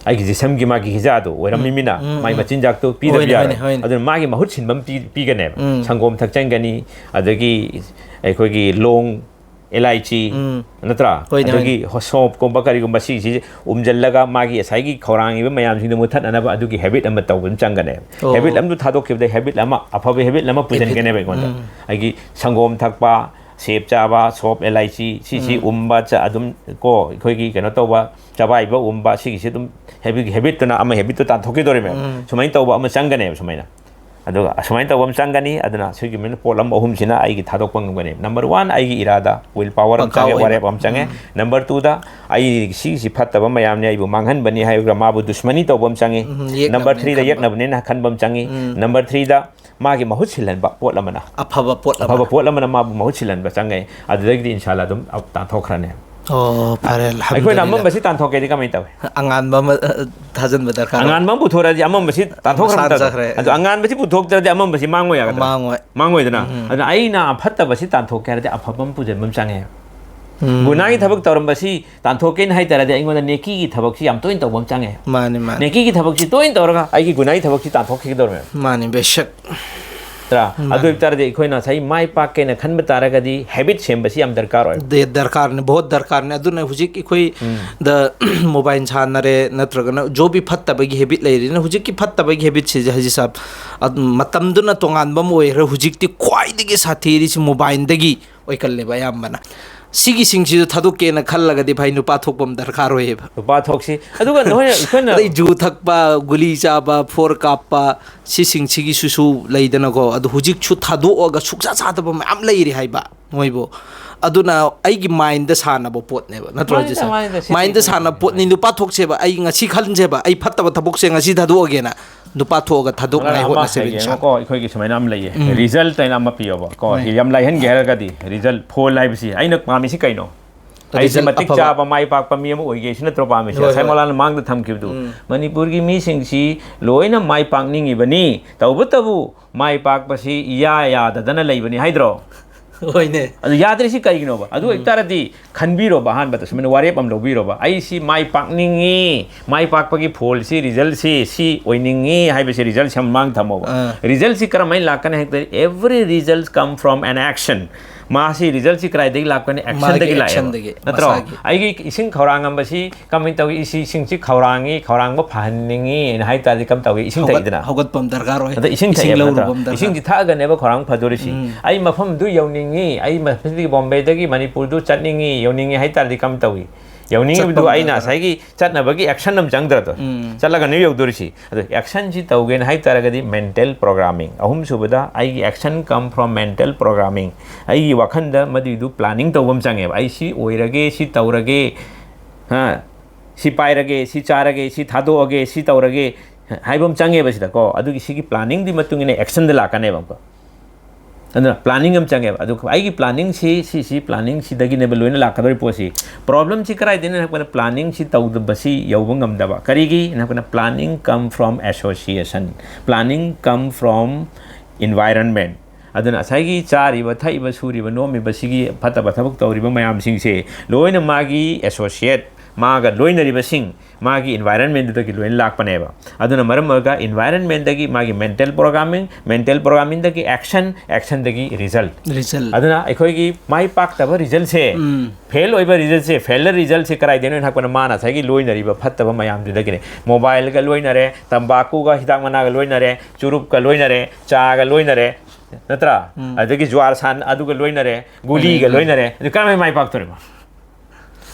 ꯑꯩꯒꯤ ꯖꯤꯁꯝꯒꯤ ꯃꯥꯒꯤ ꯒꯤꯖꯥꯗꯨ ꯑꯣꯏꯔꯝꯃꯤꯃꯤꯅ, ꯎꯝ, ꯎꯝ, ꯃꯥꯒꯤ ꯎꯝ꯫ ꯃꯆꯤꯟꯖꯥꯛꯇꯨ ꯄꯤꯗꯕ ꯍꯣꯏꯅꯦ, ꯌꯥꯔꯣꯏ꯫ ꯍꯣꯏꯅꯦ, ꯍꯣꯏꯅꯦ꯫ ꯑꯗꯨꯅ ꯃꯥꯒꯤ ꯃꯍꯨꯠ ꯁꯤꯟꯕ ꯑꯃ ꯄꯤ-, ꯄꯤꯒꯅꯦꯕ꯫ ꯎꯝ꯫ ꯁꯪꯒꯣꯝ ꯊꯛꯆꯟꯒꯅꯤ, ꯑꯗꯒꯤ ꯑꯩꯈꯣꯏꯒꯤ ꯂꯣꯡ, ꯑꯦꯂꯥꯏꯆꯤ, ꯎꯝ꯫ ꯅꯠꯇ꯭ꯔꯥ? ꯍꯣꯏꯅꯦ, ꯑꯗꯒꯤ ꯁꯣꯞꯀꯨꯝꯕ ꯀꯔꯤꯒꯨꯝꯕ ꯁꯤꯁꯤ ꯎꯝꯖꯜꯂꯒ ꯃꯥꯒꯤ ꯉꯁꯥꯏꯒꯤ ꯈꯧꯔꯥꯡꯉꯤꯕ ꯃꯌꯥꯝꯁꯤꯡꯗꯣ ꯃꯨꯊꯠꯅꯅꯕ ꯑꯗꯨꯒꯤ ꯍꯦꯕꯤꯠ ꯑꯃ ꯇꯧꯕ ꯑꯃ ꯆꯪꯒꯅꯦꯕ꯫ ꯑꯣ꯫ ꯍꯦꯕꯤꯠ ꯑꯃꯗꯨ ꯊꯥꯗꯣꯛꯈꯤꯕꯗ ꯍꯦꯕꯤꯠ ꯑꯃ, ꯑꯐꯕ ꯍꯦꯕꯤꯠ ꯑꯃ ꯄꯨꯁꯤꯟꯒꯅꯦꯕ ꯑꯩꯉꯣꯟꯗ꯫ ꯎꯝ꯫ ꯑꯩꯒꯤ ꯁꯪꯒꯣꯝ ꯊꯛꯄ, ꯁꯦꯞ ꯆꯥꯕ, ꯁꯣꯞ, ꯑꯦꯂꯥꯏꯆꯤ, ꯁꯤꯁꯤ ꯎꯝ꯫ ꯎꯝꯕ, ꯆ-, ꯑꯗꯨꯝ ꯀꯣ, ꯑꯩꯈꯣꯏꯒꯤ ꯀꯩꯅꯣ ꯇꯧꯕ, ꯆꯕꯥꯏꯕ ꯎꯝꯕ, ꯁꯤꯒꯤꯁꯤ ꯑꯗꯨꯝ ꯍꯦꯕꯤꯠ, ꯍꯦꯕꯤꯠꯇꯨꯅ ꯑꯃ ꯍꯦꯕꯤꯠꯇꯨ ꯇꯥꯟꯊꯣꯛꯈꯤꯗꯣꯔꯤꯃꯦꯕ꯫ ꯎꯝ꯫ ꯁꯨꯃꯥꯏꯅ ꯇꯧꯕ ꯑꯃ ꯆꯪꯒꯅꯦꯕ ꯁꯨꯃꯥꯏꯅ꯫ ꯑꯗꯨꯒ ꯑꯁꯨꯃꯥꯏꯅ ꯇꯧꯕ ꯑꯃ ꯆꯪꯒꯅꯤ꯫ ꯑꯗꯨꯅ ꯁꯤꯒꯤ ꯃꯤꯅ ꯄꯣꯠꯂꯝ ꯑꯍꯨꯝꯁꯤꯅ ꯑꯩꯒꯤ ꯊꯥꯗꯣꯛꯄ ꯉꯝꯒꯅꯤ꯫ ꯅꯝꯕꯔ ꯋꯥꯟ, ꯑꯩꯒꯤ ꯏꯔꯥꯗ, ꯋꯤꯜ ꯄꯥꯋꯔ ꯑꯃ ꯄꯀꯥ ꯆꯪꯉꯦ, ꯑꯣꯏꯕ꯫ ꯋꯥꯔꯦꯞ ꯑꯃ ꯆꯪꯉꯦ꯫ ꯎꯝ꯫ ꯅꯝꯕꯔ ꯇꯨꯗ, ꯑꯩ ꯁꯤꯁꯤ ꯐꯠꯇꯕ ꯃꯌꯥꯝꯅꯤ, ꯑꯩꯕꯨ ꯃꯥꯡꯍꯟꯕꯅꯤ ꯍꯥꯏꯔꯒ ꯃꯥꯕꯨ ꯗꯨꯁꯃꯅꯤ ꯇꯧꯕ ꯑꯃ ꯆꯪꯉꯤ꯫ ꯎꯝ, ꯌꯦꯛꯅꯕꯅꯦ ꯅꯝꯕꯔ ꯊ꯭ꯔꯤꯗ ꯈꯟꯕ꯫ ꯌꯦꯛꯅꯕꯅꯤꯅ ꯈꯟꯕ ꯑꯃ ꯆꯪꯉꯤ꯫ ꯎꯝ꯫ ꯅꯝꯕꯔ ꯊ꯭ꯔꯤꯗ ꯃꯥꯒꯤ ꯃꯍꯨꯠ ꯁꯤꯜꯍꯟꯕ ꯄꯣꯠ ꯑꯃꯅ꯫ ꯑꯐꯕ ꯄꯣꯠ ꯑꯐꯕ ꯑꯃꯅ꯫ ꯄꯣꯠ ꯑꯃꯅ ꯃꯥꯕꯨ ꯃꯍꯨꯠ ꯁꯤꯜꯍꯟꯕ ꯆꯪꯉꯦ꯫ ꯑꯗꯨꯗꯒꯤꯗꯤ ꯏꯟꯁꯥꯜꯂꯥ ꯑꯗꯨꯝ ꯇꯥꯟꯊꯣꯛꯈ꯭ꯔꯅꯤ꯫ ꯑꯣ, ꯐꯔꯦ, ꯑꯩꯈꯣꯏꯅ ꯑꯜꯍꯝꯗꯨꯂꯤꯜꯂꯥ꯫ ꯑꯃꯝꯕꯁꯤ ꯇꯥꯟꯊꯣꯛꯀꯦꯗꯤ ꯀꯃꯥꯏꯅ ꯇꯧꯏ? ꯑꯉꯥꯟꯕ ꯑꯃ, ꯑ, ꯊꯥꯖꯤꯟꯕ ꯗꯔꯀꯥꯔ ꯑꯣꯏ꯫ ꯑꯉꯥꯟꯕ ꯑꯃ ꯄꯨꯊꯣꯔꯛꯑꯗꯤ ꯑꯃꯝꯕꯁꯤ ꯇꯥꯟꯊꯣꯛꯈ꯭ꯔꯕ ꯃꯁꯥꯅ ꯅꯠꯇ꯭ꯔꯣ? ꯆꯠꯈ꯭ꯔꯦ꯫ ꯑꯗꯣ ꯑꯉꯥꯟꯕꯁꯤ ꯄꯨꯊꯣꯛꯇ꯭ꯔꯗꯤ ꯑꯃꯝꯕꯁꯤ ꯃꯥꯡꯉꯣꯏ ꯌꯥꯒꯗ꯭ꯔꯥ? ꯃꯥꯡꯉꯣꯏ꯫ ꯃꯥꯡꯉꯣꯏꯗꯅ? ꯎꯝ꯫ ꯑꯗꯨꯅ ꯑꯩꯅ ꯑꯐꯠꯇꯕꯁꯤ ꯇꯥꯟꯊꯣꯛꯀꯦ ꯍꯥꯏꯔꯗꯤ ꯑꯐꯕ ꯑꯃ ꯄꯨꯁꯤꯟꯕ ꯑꯃ ꯆꯪꯉꯦ꯫ ꯎꯝ꯫ ꯒꯨꯅꯥꯒꯤ ꯊꯕꯛ ꯇꯧꯔꯝꯕꯁꯤ ꯇꯥꯟꯊꯣꯛꯀꯦꯅ ꯍꯥꯏ ꯇꯥꯔꯗꯤ ꯑꯩꯉꯣꯟꯗ ꯅꯦꯀꯤꯒꯤ ꯊꯕꯛꯁꯤ ꯌꯥꯝ ꯇꯣꯏꯅ ꯇꯧꯕ ꯑꯃ ꯆꯪꯉꯦ꯫ ꯃꯥꯅꯤ, ꯃꯥꯅꯤ꯫ ꯅꯦꯀꯤꯒꯤ ꯊꯕꯛꯁꯤ ꯇꯣꯏꯅ ꯇꯧꯔꯒ ꯑꯩꯒꯤ ꯒꯨꯅꯥꯒꯤ ꯊꯕꯛꯁꯤ ꯇꯥꯟꯊꯣꯛꯈꯤꯒꯗꯧꯔꯤꯕꯅꯦꯕ꯫ ꯃꯥꯅꯤ, ꯕꯦꯁꯛ꯫ ꯅꯠꯇ꯭ꯔꯥ? ꯃꯥꯅꯤ꯫ ꯑꯗꯨ ꯑꯣꯏꯕ ꯇꯥꯔꯗꯤ ꯑꯩꯈꯣꯏꯅ ꯉꯁꯥꯏ ꯃꯥꯏ ꯄꯥꯛꯀꯦꯅ ꯈꯟꯕ ꯇꯥꯔꯒꯗꯤ ꯍꯦꯕꯤꯠ ꯁꯦꯝꯕꯁꯤ ꯌꯥꯝ ꯗꯔꯀꯥꯔ ꯑꯣꯏ꯫ ꯗꯦ-, ꯗꯔꯀꯥꯔꯅꯤ, ꯕꯣꯍꯠ ꯗꯔꯀꯥꯔꯅꯤ꯫ ꯑꯗꯨꯅ ꯍꯧꯖꯤꯛ ꯑꯩꯈꯣꯏ ꯎꯝ꯫ ꯗ ꯃꯣꯕꯥꯏꯜ ꯁꯥꯟꯅꯔꯦ, ꯅꯠꯇ꯭ꯔꯒꯅ ꯖꯣ ꯕꯤ ꯐꯠꯇꯕꯒꯤ ꯍꯦꯕꯤꯠ ꯂꯩꯔꯦꯅ, ꯍꯧꯖꯤꯛꯀꯤ ꯐꯠꯇꯕꯒꯤ ꯍꯦꯕꯤꯠꯁꯤꯁꯦ, ꯍꯖꯤ ꯁꯥꯕ, ꯑꯗꯨꯝ ꯃꯇꯝꯗꯨꯅ ꯇꯣꯉꯥꯟꯕ ꯑꯃ ꯑꯣꯏꯈ꯭ꯔꯦ꯫ ꯍꯧꯖꯤꯛꯇꯤ ꯈ꯭ꯋꯥꯏꯗꯒꯤ ꯁꯥꯊꯤꯔꯤꯁꯤ ꯃꯣꯕꯥꯏꯜꯗꯒꯤ ꯑꯣꯏꯀꯜꯂꯦꯕ ꯑꯌꯥꯝꯕꯅ꯫ ꯁꯤꯒꯤ ꯁꯤꯡꯁꯤꯁꯨ ꯊꯥꯗꯣꯛꯀꯦꯅ ꯈꯜꯂꯒꯗꯤ ꯚꯥꯏ, ꯅꯨꯄꯥ ꯊꯣꯛꯄ ꯑꯃ ꯗꯔꯀꯥꯔ ꯑꯣꯏꯌꯦꯕ꯫ ꯅꯨꯄꯥ ꯊꯣꯛꯁꯤ꯫ ꯑꯗꯨꯒ ꯅꯈꯣꯏꯅ, ꯑꯩꯈꯣꯏꯅ ꯑꯗꯩ ꯖꯨ ꯊꯛꯄ, ꯒꯨꯂꯤ ꯆꯥꯕ, ꯐꯣꯔ ꯀꯥꯞꯄ, ꯁꯤꯁꯤꯡꯁꯤꯒꯤꯁꯨꯁꯨ ꯂꯩꯗꯅꯀꯣ꯫ ꯑꯗꯨ ꯍꯧꯖꯤꯛꯁꯨ ꯊꯥꯗꯣꯛꯑꯒ ꯁꯨꯛꯆꯥ ꯆꯥꯗꯕ ꯃꯌꯥꯝ ꯂꯩꯔꯤ ꯍꯥꯏꯕ ꯃꯣꯏꯕꯨ꯫ ꯑꯗꯨꯅ ꯑꯩꯒꯤ ꯃꯥꯏꯟꯗ ꯁꯥꯟꯅꯕ ꯄꯣꯠꯅꯦꯕ, ꯅꯠꯇ꯭ꯔꯣ, ꯃꯥꯅꯤꯗ, ꯍꯧꯖꯤꯛꯁꯦ? ꯃꯥꯅꯤꯗ, ꯁꯤ ꯃꯥꯏꯟꯗ ꯁꯤ ꯁꯥꯟꯅꯕ ꯄꯣꯠꯅꯤ꯫ ꯅꯨꯄꯥ ꯊꯣꯛꯁꯦꯕ, ꯑꯩ ꯉꯁꯤ ꯈꯟꯁꯦꯕ, ꯑꯩ ꯐꯠꯇꯕ ꯊꯕꯛꯁꯦ ꯉꯁꯤ ꯊꯥꯗꯣꯛꯑꯒꯦꯅ꯫ ꯅꯨꯄꯥ ꯊꯣꯛꯑꯒ ꯊꯥꯗꯣꯛꯅꯉꯥꯏ ꯑꯃ ꯍꯣꯠꯅꯁꯦꯕ, ꯍꯥꯏꯒꯦ, ꯏꯟꯁꯥ ꯑꯜꯂꯥ꯫ ꯌꯦꯡꯉꯣꯀꯣ, ꯑꯩꯈꯣꯏꯒꯤ ꯁꯨꯃꯥꯏꯅ ꯑꯃ ꯂꯩꯌꯦ꯫ ꯎꯝ꯫ ꯔꯤꯖꯜꯠ ꯍꯥꯏꯅ ꯑꯃ ꯄꯤꯌꯣꯕ ꯀꯣ꯫ ꯍꯣꯏ꯫ ꯁꯤ ꯌꯥꯝ ꯂꯥꯏꯍꯟꯒꯦ ꯍꯥꯏꯔꯒꯗꯤ, ꯔꯤꯖꯜꯠ ꯐꯣꯜ ꯍꯥꯏꯕꯁꯤ ꯑꯩꯅ ꯄꯥꯝꯃꯤꯁꯤ ꯀꯩꯅꯣ? ꯑꯩꯁꯦ ꯔꯤꯖꯜꯠ ꯃꯇꯤꯛ ꯑꯐꯕ꯫ ꯆꯥꯕ, ꯃꯥꯏ ꯄꯥꯛꯄ ꯃꯤ ꯑꯃ ꯑꯣꯏꯒꯦ, ꯁꯤ ꯅꯠꯇ꯭ꯔꯣ ꯄꯥꯝꯃꯤꯁꯦ? ꯍꯣꯏ, ꯍꯣꯏ꯫ ꯁꯥꯏꯃꯣꯂꯥꯅ ꯃꯥꯡꯗ ꯊꯝꯈꯤꯕꯗꯨ, ꯎꯝ꯫ ꯃꯅꯤꯄꯨꯔꯒꯤ ꯃꯤꯁꯤꯡꯁꯤ ꯂꯣꯏꯅ ꯃꯥꯏ ꯄꯥꯛꯅꯤꯡꯉꯤꯕꯅꯤ, ꯇꯧꯕꯇꯕꯨ ꯃꯥꯏ ꯄꯥꯛꯄꯁꯤ ꯏꯌꯥ ꯌꯥꯗꯗꯅ ꯂꯩꯕꯅꯤ ꯍꯥꯏꯗ꯭ꯔꯣ? ꯍꯣꯏꯅꯦ꯫ ꯑꯗꯨ ꯌꯥꯗ꯭ꯔꯤꯁꯤ ꯀꯩꯒꯤꯅꯣꯕ? ꯑꯗꯨ ꯎꯝ꯫ ꯑꯣꯏꯇꯥꯔꯗꯤ ꯈꯟꯕꯤꯔꯣꯕ, ꯑꯍꯥꯟꯕꯗ ꯁꯨꯃꯥꯏꯅ ꯋꯥꯔꯦꯞ ꯑꯃ ꯂꯧꯕꯤꯔꯣꯕ, "ꯑꯩꯁꯤ ꯃꯥꯏ ꯄꯥꯛꯅꯤꯡꯉꯤ, ꯃꯥꯏ ꯄꯥꯛꯄꯒꯤ ꯐꯣꯜꯁꯤ, ꯔꯤꯖꯜꯠꯁꯤ ꯁꯤ ꯑꯣꯏꯅꯤꯡꯉꯤ" ꯍꯥꯏꯕꯁꯤ ꯔꯤꯖꯜꯠꯁꯤ ꯃꯃꯥꯡ ꯊꯝꯃꯣꯕ꯫ ꯑꯥ꯫ ꯔꯤꯖꯜꯠꯁꯤ ꯀꯔꯝꯍꯥꯏꯅ ꯂꯥꯛꯀꯅꯤ ꯍꯥꯏꯕꯗ, "Every result come from an action"꯫ ꯃꯥꯁꯤ ꯔꯤꯖꯜꯠꯁꯤ ꯀꯗꯥꯏꯗꯒꯤ ꯂꯥꯛꯀꯅꯤ? ꯃꯥꯒꯤ ꯑꯦꯛꯁꯟꯗꯒꯤ ꯂꯥꯛꯑꯦꯕ꯫ ꯑꯦꯛꯁꯟꯗꯒꯤ, ꯅꯠꯇ꯭ꯔꯣ? ꯃꯁꯥꯒꯤ꯫ ꯑꯩꯒꯤ ꯏꯁꯤꯡ ꯈꯧꯔꯥꯡꯉꯝꯕꯁꯤ ꯀꯃꯥꯏꯅ ꯇꯧꯏ? ꯏꯁꯤ-, ꯏꯁꯤꯡꯁꯤ ꯈꯧꯔꯥꯡꯉꯤ, ꯈꯧꯔꯥꯡꯕ ꯐꯍꯟꯅꯤꯡꯉꯤ ꯍꯥꯏꯅ ꯍꯥꯏ ꯇꯥꯔꯗꯤ ꯀꯝ ꯇꯧꯏ? ꯏꯁꯤꯡ ꯍꯧꯒꯠ-, ꯊꯛꯏꯗꯅ꯫ ꯍꯧꯒꯠꯄ ꯑꯃ ꯗꯔꯀꯥꯔ ꯑꯣꯏ꯫ ꯑꯗ ꯏꯁꯤꯡ ꯏꯁꯤꯡ ꯊꯛꯑꯦꯕ, ꯂꯧꯔꯨꯕ ꯅꯠꯇ꯭ꯔꯥ? ꯑꯃ ꯗꯔꯀꯥꯔ꯫ ꯏꯁꯤꯡꯁꯤ ꯊꯛꯑꯒꯅꯦꯕ ꯈꯧꯔꯥꯡꯕ ꯐꯗꯣꯔꯤꯁꯤ꯫ ꯎꯝ꯫ ꯑꯩ ꯃꯐꯝꯗꯨ ꯌꯧꯅꯤꯡꯉꯤ, ꯑꯩ ꯃꯁꯤꯗꯒꯤ ꯕꯣꯝꯕꯦꯗꯒꯤ ꯃꯅꯤꯄꯨꯔꯗꯨ ꯆꯠꯅꯤꯡꯉꯤ, ꯌꯧꯅꯤꯡꯉꯤ ꯍꯥꯏ ꯇꯥꯔꯗꯤ ꯀꯝ ꯇꯧꯏ? ꯌꯧꯅꯤꯡꯉꯤꯕꯗꯨ ꯆꯠꯐꯝ ꯑꯩꯅ ꯉꯁꯥꯏꯒꯤ ꯆꯠꯅꯕꯒꯤ action ꯑꯃ ꯆꯪꯗ꯭ꯔꯗꯣ? ꯎꯝ꯫ ꯆꯠꯂꯒꯅꯦ ꯌꯧꯗꯣꯔꯤꯁꯤ꯫ ꯑꯗꯣ actionꯁꯤ ꯇꯧꯒꯦꯅ ꯍꯥꯏ ꯇꯥꯔꯒꯗꯤ mental programming, ꯑꯍꯨꯝꯁꯨꯕꯗ ꯑꯩꯒꯤ action come from mental programming, ꯑꯩꯒꯤ ꯋꯥꯈꯜꯗ ꯃꯗꯨꯏꯗꯨ planning ꯇꯧꯕ ꯑꯃ ꯆꯪꯉꯦꯕ꯫ ꯑꯩ ꯁꯤ ꯑꯣꯏꯔꯒꯦ, ꯁꯤ ꯇꯧꯔꯒꯦ, ꯍꯥ, ꯁꯤ ꯄꯥꯏꯔꯒꯦ, ꯁꯤ ꯆꯥꯔꯒꯦ, ꯁꯤ ꯊꯥꯗꯣꯛꯑꯒꯦ, ꯁꯤ ꯇꯧꯔꯒꯦ ꯍꯥꯏꯕ ꯑꯃ ꯆꯪꯉꯦꯕ ꯁꯤꯗꯀꯣ꯫ ꯑꯗꯨꯒꯤ ꯁꯤꯒꯤ planningꯗꯨꯒꯤ ꯃꯇꯨꯡ ꯏꯟꯅ actionꯗ ꯂꯥꯛꯀꯅꯦꯕ ꯑꯃꯨꯛꯀ꯫ ꯑꯗꯨꯅ planning ꯑꯃ ꯆꯪꯉꯦꯕ꯫ ꯑꯗꯨ ꯑꯩꯒꯤ planningꯁꯤ, ꯁꯤ, ꯁꯤ planningꯁꯤꯗꯒꯤꯅꯦꯕ ꯂꯣꯏꯅ ꯂꯥꯛꯀꯗꯧꯔꯤ ꯄꯣꯠꯁꯤ꯫ Problemꯁꯤ ꯀꯗꯥꯏꯗꯒꯤꯅꯣ ꯍꯥꯏꯔꯛꯄꯗ, planningꯁꯤ ꯇꯧꯗꯕꯁꯤ ꯌꯧꯕ ꯉꯝꯗꯕ꯫ ꯀꯔꯤꯒꯤ ꯍꯥꯏꯔꯛꯄꯗ, planning come from association, planning come from environment꯫ ꯑꯗꯨꯅ ꯉꯁꯥꯏꯒꯤ ꯆꯥꯔꯤꯕ, ꯊꯛꯏꯕ, ꯁꯨꯔꯤꯕ, ꯅꯣꯝꯃꯤꯕ, ꯁꯤꯒꯤ ꯐꯠꯇꯕ ꯊꯕꯛ ꯇꯧꯔꯤꯕ ꯃꯌꯥꯝꯁꯤꯡꯁꯦ ꯂꯣꯏꯅ ꯃꯥꯒꯤ associate, ꯃꯥꯒ ꯂꯣꯏꯅꯔꯤꯕꯁꯤꯡ, ꯃꯥꯒꯤ environmentꯗꯨꯗꯒꯤ ꯂꯣꯏꯅ ꯂꯥꯛꯄꯅꯦꯕ꯫ ꯑꯗꯨꯅ ꯃꯔꯝ ꯑꯣꯏꯔꯒ environmentꯗꯒꯤ ꯃꯥꯒꯤ mental programming, mental programmingꯗꯒꯤ action, actionꯗꯒꯤ result꯫ Result꯫ ꯑꯗꯨꯅ ꯑꯩꯈꯣꯏꯒꯤ ꯃꯥꯏ ꯄꯥꯛꯇꯕ resultꯁꯦ, ꯎꯝ꯫ Fail ꯑꯣꯏꯕ resultꯁꯦ, failure resultꯁꯦ ꯀꯗꯥꯏꯗꯩꯅꯣ ꯍꯥꯏꯔꯛꯄꯗ, ꯃꯥꯅ ꯉꯁꯥꯏꯒꯤ ꯂꯣꯏꯅꯔꯤꯕ ꯐꯠꯇꯕ ꯃꯌꯥꯝꯗꯨꯗꯒꯤꯅꯦ꯫ Mobileꯒ ꯂꯣꯏꯅꯔꯦ, ꯇꯝꯕꯥꯀꯨꯒ ꯍꯤꯗꯥꯛ ꯃꯅꯥꯒ ꯂꯣꯏꯅꯔꯦ, ꯆꯨꯔꯨꯞꯀ ꯂꯣꯏꯅꯔꯦ, ꯆꯥꯒ ꯂꯣꯏꯅꯔꯦ, ꯅꯠꯇ꯭ꯔꯥ? ꯎꯝ꯫ ꯑꯗꯒꯤ ꯖꯨꯋꯥꯔ ꯁꯥꯟ ꯑꯗꯨꯒ ꯂꯣꯏꯅꯔꯦ, ꯒꯨꯂꯤꯒ ꯎꯝ꯫ ꯂꯣꯏꯅꯔꯦ, ꯑꯗꯨ ꯀꯔꯝꯍꯥꯏꯅ ꯃꯥꯏ ꯄꯥꯛꯇꯣꯔꯤꯕ?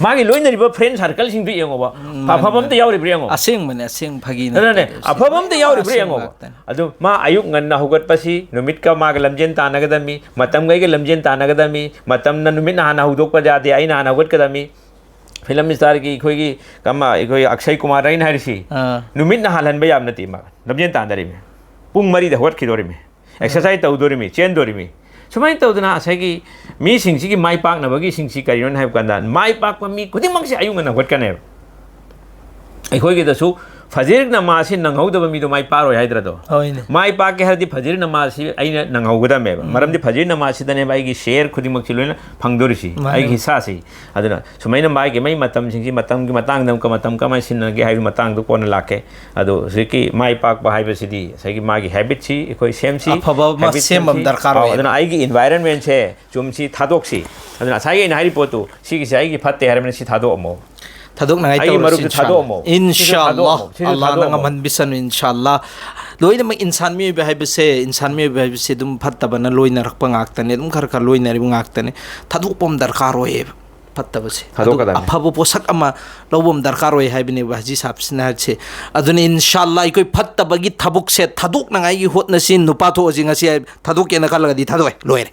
ꯃꯥꯒꯤ ꯂꯣꯏꯅꯔꯤꯕ friend circleꯁꯤꯡꯗꯨ ꯌꯦꯡꯉꯣꯕ꯫ ꯎꯝ, ꯃꯥꯅꯤ, ꯑꯐꯕ ꯑꯝꯇ ꯃꯥꯅꯤ꯫ ꯌꯥꯎꯔꯤꯕ꯭ꯔꯥ ꯌꯦꯡꯉꯣꯕ꯫ ꯑꯁꯦꯡꯕꯅꯦ, ꯑꯁꯦꯡ ꯐꯥꯒꯤ ꯅꯠꯇꯦ ꯑꯗꯨꯅꯅꯦ, ꯑꯗꯨ꯫ ꯑꯐꯕ ꯑꯝꯇ ꯑꯁꯦꯡꯕ, ꯌꯥꯎꯔꯤꯕ꯭ꯔꯥ ꯑꯁꯦꯡꯕ ꯌꯦꯡꯉꯣꯕ꯫ ꯉꯥꯛꯇꯅꯦ꯫ ꯑꯗꯨ ꯃꯥ ꯑꯌꯨꯛ ꯉꯟꯅ ꯍꯧꯒꯠꯄꯁꯤ ꯅꯨꯃꯤꯠꯀ ꯃꯥꯒ ꯂꯝꯖꯦꯟ ꯇꯥꯟꯅꯒꯗꯕꯅꯤ, ꯃꯇꯝꯒ ꯑꯩꯒ ꯂꯝꯖꯦꯟ ꯇꯥꯟꯅꯒꯗꯕꯅꯤ, ꯃꯇꯝꯅ ꯅꯨꯃꯤꯠꯅ ꯍꯥꯟꯅ ꯍꯧꯗꯣꯛꯄ ꯌꯥꯗꯦ, ꯑꯩꯅ ꯍꯥꯟꯅ ꯍꯧꯒꯠꯀꯗꯕꯅꯤ꯫ Film starꯒꯤ ꯑꯩꯈꯣꯏꯒꯤ ꯀꯃ-, ꯑꯩꯈꯣꯏ ꯑꯛꯁꯩ ꯀꯨꯃꯥꯔ ꯑꯩꯅ ꯍꯥꯏꯔꯤꯁꯤ, ꯑꯥ꯫ ꯅꯨꯃꯤꯠꯅ ꯍꯥꯜꯍꯟꯕ ꯌꯥꯕ ꯅꯠꯇꯦ ꯃꯥ꯫ ꯂꯝꯖꯦꯟ ꯇꯥꯟꯅꯔꯤꯃꯤ꯫ ꯄꯨꯡ ꯃꯔꯤꯗ ꯍꯧꯒꯠꯈꯤꯗꯣꯔꯤꯃꯤ꯫ Exercise ꯇꯧꯗꯣꯔꯤꯃꯤ, ꯆꯦꯟꯗꯣꯔꯤꯃꯤ꯫ ꯁꯨꯃꯥꯏꯅ ꯇꯧꯗꯅ ꯉꯁꯥꯏꯒꯤ ꯃꯤꯁꯤꯡꯁꯤꯒꯤ ꯃꯥꯏ ꯄꯥꯛꯅꯕꯒꯤꯁꯤꯡꯁꯤ ꯀꯔꯤꯅꯣ ꯍꯥꯏꯕ ꯀꯥꯟꯗ, ꯃꯥꯏ ꯄꯥꯛꯄ ꯃꯤ ꯈꯨꯗꯤꯡꯃꯛꯁꯦ ꯑꯌꯨꯛ ꯉꯟꯅ ꯍꯧꯒꯠꯀꯅꯦꯕ꯫ ꯑꯩꯈꯣꯏꯒꯤꯗꯁꯨ ꯐꯖꯤꯔ ꯅꯃꯥꯖꯁꯤ ꯅꯪꯍꯧꯗꯕ ꯃꯤꯗꯣ ꯃꯥꯏ ꯄꯥꯛꯔꯣꯏ ꯍꯥꯏꯗ꯭ꯔꯗꯣ? ꯍꯣꯏꯅꯦ꯫ ꯃꯥꯏ ꯄꯥꯛꯀꯦ ꯍꯥꯏꯔꯗꯤ ꯐꯖꯤꯔ ꯅꯃꯥꯖꯁꯤ ꯑꯩꯅ ꯅꯪꯍꯧꯒꯗꯕꯅꯦꯕ꯫ ꯎꯝ꯫ ꯃꯔꯝꯗꯤ ꯐꯖꯤꯔ ꯅꯃꯥꯖꯁꯤꯗꯅꯦꯕ ꯑꯩꯒꯤ share ꯈꯨꯗꯤꯡꯃꯛꯁꯤ ꯂꯣꯏꯅ ꯐꯪꯗꯣꯔꯤꯁꯤ, ꯃꯥꯅꯦ꯫ ꯑꯩꯒꯤ ꯍꯤꯁꯥꯁꯤ꯫ ꯑꯗꯨꯅ ꯁꯨꯃꯥꯏꯅ ꯃꯥꯒꯤ ꯃꯩ ꯃꯇꯝꯁꯤꯡꯁꯤ, ꯃꯇꯝꯒꯤ ꯃꯇꯥꯡꯗ ꯑꯃꯨꯛꯀ ꯃꯇꯝ ꯀꯃꯥꯏꯅ ꯁꯤꯟꯅꯒꯦ ꯍꯥꯏꯕꯒꯤ ꯃꯇꯥꯡꯗꯣ ꯀꯣꯟꯅ ꯂꯥꯛꯀꯦ꯫ ꯑꯗꯣ ꯍꯧꯖꯤꯛꯀꯤ ꯃꯥꯏ ꯄꯥꯛꯄ ꯍꯥꯏꯕꯁꯤꯗꯤ ꯉꯁꯥꯏꯒꯤ ꯃꯥꯒꯤ habitꯁꯤ ꯑꯩꯈꯣꯏ ꯁꯦꯝꯁꯤ, ꯑꯐꯕ ꯑꯃ habit ꯁꯦꯝꯕ ꯑꯃ ꯁꯦꯝꯁꯤ꯫ ꯗꯔꯀꯥꯔ ꯑꯧ, ꯑꯣꯏꯌꯦꯕ꯫ ꯑꯗꯨꯅ ꯑꯩꯒꯤ environmentꯁꯦ ꯆꯨꯝꯁꯤ, ꯊꯥꯗꯣꯛꯁꯤ꯫ ꯑꯗꯨꯅ ꯉꯁꯥꯏꯒꯤ ꯑꯩꯅ ꯍꯥꯏꯔꯤ ꯄꯣꯠꯇꯨ, ꯁꯤꯒꯤꯁꯦ ꯑꯩꯒꯤ ꯐꯠꯇꯦ ꯍꯥꯏꯔꯕꯅꯤꯅ ꯁꯤ ꯊꯥꯗꯣꯛꯑꯝꯃꯣ꯫ ꯊꯥꯗꯣꯛꯅꯉꯥꯏ ꯑꯩꯒꯤ ꯇꯧꯔꯁꯤ, ꯃꯔꯨꯞꯇꯨ ꯏꯟꯁꯥ ꯑꯜꯂꯥ꯫ ꯊꯥꯗꯣꯛꯑꯝꯃꯣ꯫ ꯁꯤꯁꯨ ꯏꯟꯁꯥ ꯑꯜꯂꯥ꯫ ꯊꯥꯗꯣꯛꯑꯝꯃꯣ꯫ ꯁꯤꯁꯨ ꯑꯜꯂꯥꯅ ꯊꯥꯗꯣꯛꯑꯝꯃꯣ꯫ ꯉꯝꯍꯟꯕꯤꯁꯅꯨ, ꯏꯟꯁꯥ ꯑꯜꯂꯥ꯫ ꯂꯣꯏꯅꯃꯛ ꯏꯟꯁꯥꯟ ꯃꯤꯑꯣꯏꯕ ꯍꯥꯏꯕꯁꯦ, ꯏꯟꯁꯥꯟ ꯃꯤꯑꯣꯏꯕ ꯍꯥꯏꯕꯁꯦ ꯑꯗꯨꯝ ꯐꯠꯇꯕꯅ ꯂꯣꯏꯅꯔꯛꯄ ꯉꯥꯛꯇꯅꯦ, ꯑꯗꯨꯝ ꯈꯔ ꯈꯔ ꯂꯣꯏꯅꯔꯤꯕ ꯉꯥꯛꯇꯅꯦ꯫ ꯊꯥꯗꯣꯛꯄ ꯑꯃ ꯗꯔꯀꯥꯔ ꯑꯣꯏꯌꯦꯕ꯫ ꯐꯠꯇꯕꯁꯦ꯫ ꯊꯥꯗꯣꯛꯀꯗꯕꯅꯤ꯫ ꯑꯗꯨ ꯑꯐꯕ ꯄꯣꯠꯁꯛ ꯑꯃ ꯂꯧꯕ ꯑꯃ ꯗꯔꯀꯥꯔ ꯑꯣꯏ ꯍꯥꯏꯕꯅꯦꯕ ꯍꯥꯖꯤ ꯁꯥꯍꯕꯁꯤꯅ ꯍꯥꯏꯁꯦ꯫ ꯑꯗꯨꯅ ꯏꯟꯁꯥꯜꯂꯥ ꯑꯩꯈꯣꯏ ꯐꯠꯇꯕꯒꯤ ꯊꯕꯛꯁꯦ ꯊꯥꯗꯣꯛꯅꯉꯥꯏꯒꯤ ꯍꯣꯠꯅꯁꯤ꯫ ꯅꯨꯄꯥ ꯊꯣꯛꯑꯁꯤ ꯉꯁꯤ ꯍꯥꯏ ꯊꯥꯗꯣꯛꯀꯦꯅ ꯈꯜꯂꯒꯗꯤ ꯊꯥꯗꯣꯛꯑꯦ, ꯂꯣꯏꯔꯦ꯫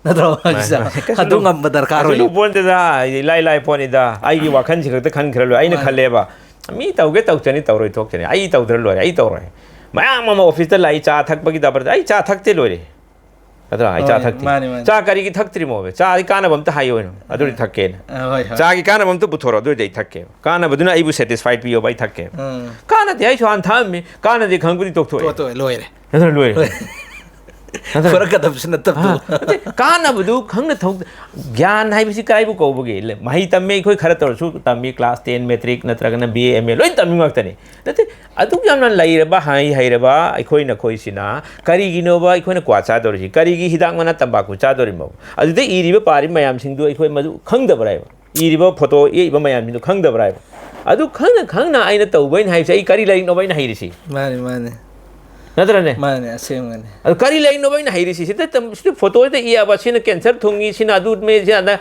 ꯅꯠꯇ꯭ꯔꯣ ꯍꯥꯖꯤ ꯁꯥꯍꯕ? ꯀꯩꯁꯨ ꯑꯗꯨ ꯉꯝꯕ ꯗꯔꯀꯥꯔ ꯀꯩꯁꯨ ꯑꯣꯏ꯫ ꯂꯨꯄꯣꯟꯇꯦꯗ, ꯏꯂꯥꯏ ꯂꯥꯏ ꯄꯣꯠꯅꯤꯗ꯫ ꯑꯩꯒꯤ ꯋꯥꯈꯜꯁꯤ ꯈꯛꯇ ꯈꯟꯈ꯭ꯔ ꯂꯣꯏ꯫ ꯑꯩꯅ ꯃꯥꯅꯦ꯫ ꯈꯜꯂꯦꯕ, ꯃꯤ ꯇꯧꯒꯦ ꯇꯧꯆꯅꯤ, ꯇꯧꯔꯣꯏ ꯇꯣꯛꯆꯅꯤ, ꯑꯩ ꯇꯧꯗ꯭ꯔ ꯂꯣꯏꯔꯦ, ꯑꯩ ꯇꯧꯔꯣꯏ꯫ ꯃꯌꯥꯝ ꯑꯃ ꯑꯣꯐꯤꯁꯇ ꯂꯥꯛꯏ, ꯆꯥ ꯊꯛꯄꯒꯤ ꯗꯕꯔꯗ, ꯑꯩ ꯆꯥ ꯊꯛꯇꯦ, ꯂꯣꯏꯔꯦ꯫ ꯅꯠꯇ꯭ꯔꯥ? ꯑꯩ ꯆꯥ ꯍꯣꯏ, ꯊꯛꯇꯦ꯫ ꯃꯥꯅꯤ, ꯃꯥꯅꯤ꯫ ꯆꯥ ꯀꯔꯤꯒꯤ ꯊꯛꯇ꯭ꯔꯤꯃꯣꯕ? ꯆꯥꯗꯤ ꯀꯥꯟꯅꯕ ꯑꯝꯇ ꯍꯥꯏꯌꯨ ꯍꯥꯏꯅ꯫ ꯑꯗꯨꯗꯤ ꯑꯥ꯫ ꯊꯛꯀꯦꯅ꯫ ꯑꯥ, ꯍꯣꯏ, ꯍꯣꯏ꯫ ꯆꯥꯒꯤ ꯀꯥꯟꯅꯕ ꯑꯝꯇ ꯄꯨꯊꯣꯔꯛꯑꯣ, ꯑꯗꯨꯑꯣꯏꯗꯤ ꯑꯩ ꯊꯛꯀꯦꯕ꯫ ꯀꯥꯟꯅꯕꯗꯨꯅ ꯑꯩꯕꯨ satisfied ꯄꯤꯌꯣꯕ, ꯑꯩ ꯊꯛꯀꯦꯕ꯫ ꯑꯥ꯫ ꯀꯥꯟꯅꯗꯦ ꯍꯥꯏꯁꯨ ꯍꯥꯟꯅ ꯊꯛꯑꯝꯃꯤ, ꯀꯥꯟꯅꯗꯦ ꯈꯪꯕꯨꯗꯤ ꯇꯣꯛꯊꯣꯛꯑꯦ꯫ ꯇꯣꯛꯊꯣꯛꯑꯦ, ꯂꯣꯏꯔꯦ꯫ ꯅꯠꯇ꯭ꯔ ꯂꯣꯏꯔꯦ? ꯂꯣꯏꯔꯦ꯫ ꯅꯠꯇ꯭ꯔ? ꯐꯨꯔꯛꯀꯗꯕꯁꯨ ꯅꯠꯇꯕꯗꯨ꯫ ꯑꯥ, ꯅꯠꯇꯦ, ꯀꯥꯟꯅꯕꯗꯨ ꯈꯪꯅ ꯊꯧ-, ꯒ꯭ꯌꯥꯟ ꯍꯥꯏꯕꯁꯤ ꯀꯗꯥꯏꯕꯨ ꯀꯧꯕꯒꯦ? ꯂ-, ꯃꯍꯩ ꯇꯝꯃꯦ, ꯑꯩꯈꯣꯏ ꯈꯔ ꯇꯧꯔꯁꯨ ꯇꯝꯃꯤ, class ten, matric ꯅꯠꯇ꯭ꯔꯒꯅ B A, M A ꯂꯣꯏ ꯇꯝꯃꯤ ꯉꯥꯛꯇꯅꯤ꯫ ꯅꯠꯇꯦ, ꯑꯗꯨꯛ ꯌꯥꯝꯅ ꯂꯩꯔꯕ, ꯍꯩ ꯍꯩꯔꯕ ꯑꯩꯈꯣꯏ ꯅꯈꯣꯏꯁꯤꯅ ꯀꯔꯤꯒꯤꯅꯣꯕ ꯑꯩꯈꯣꯏꯅ ꯀ꯭ꯋꯥ ꯆꯥꯗꯧꯔꯤꯁꯤ? ꯀꯔꯤꯒꯤ ꯍꯤꯗꯥꯛ ꯃꯅꯥ ꯇꯝꯕꯥꯀꯨ ꯆꯥꯗꯧꯔꯤꯃꯣ? ꯑꯗꯨꯗ ꯏꯔꯤꯕ ꯄꯥꯔꯤꯕ ꯃꯌꯥꯝꯁꯤꯡꯗꯨ ꯑꯩꯈꯣꯏ ꯃꯗꯨ ꯈꯪꯗꯕ꯭ꯔꯥ ꯍꯥꯏꯕ? ꯏꯔꯤꯕ ꯐꯣꯇꯣ ꯌꯦꯛꯏꯕ ꯃꯌꯥꯝꯁꯤꯡꯗꯨ ꯈꯪꯗꯕ꯭ꯔꯥ ꯍꯥꯏꯕ? ꯑꯗꯨ ꯈꯪꯅ ꯈꯪꯅ ꯑꯩꯅ ꯇꯧꯕꯩꯅ ꯍꯥꯏꯕꯁꯦ, ꯑꯩ ꯀꯔꯤ ꯂꯥꯏꯔꯤꯛꯅꯣꯕ ꯑꯩꯅ ꯍꯩꯔꯤꯁꯤ? ꯃꯥꯅꯦ, ꯃꯥꯅꯦ꯫ ꯅꯠꯇ꯭ꯔꯅꯦ? ꯃꯥꯅꯦ, ꯑꯁꯦꯡꯕꯅꯦ꯫ ꯑꯗꯨ ꯀꯔꯤ ꯂꯥꯏꯔꯤꯛꯅꯣꯕ ꯑꯩꯅ ꯍꯩꯔꯤꯁꯤ? ꯁꯤꯗ ꯇꯝ-, ꯁꯤꯗ ꯐꯣꯇꯣꯗ ꯏꯌꯥꯕ, ꯁꯤꯅ cancer ꯊꯨꯡꯉꯤ, ꯁꯤꯅ ꯑꯗꯨ ꯃꯦ-, ꯁꯤ ꯑꯗ,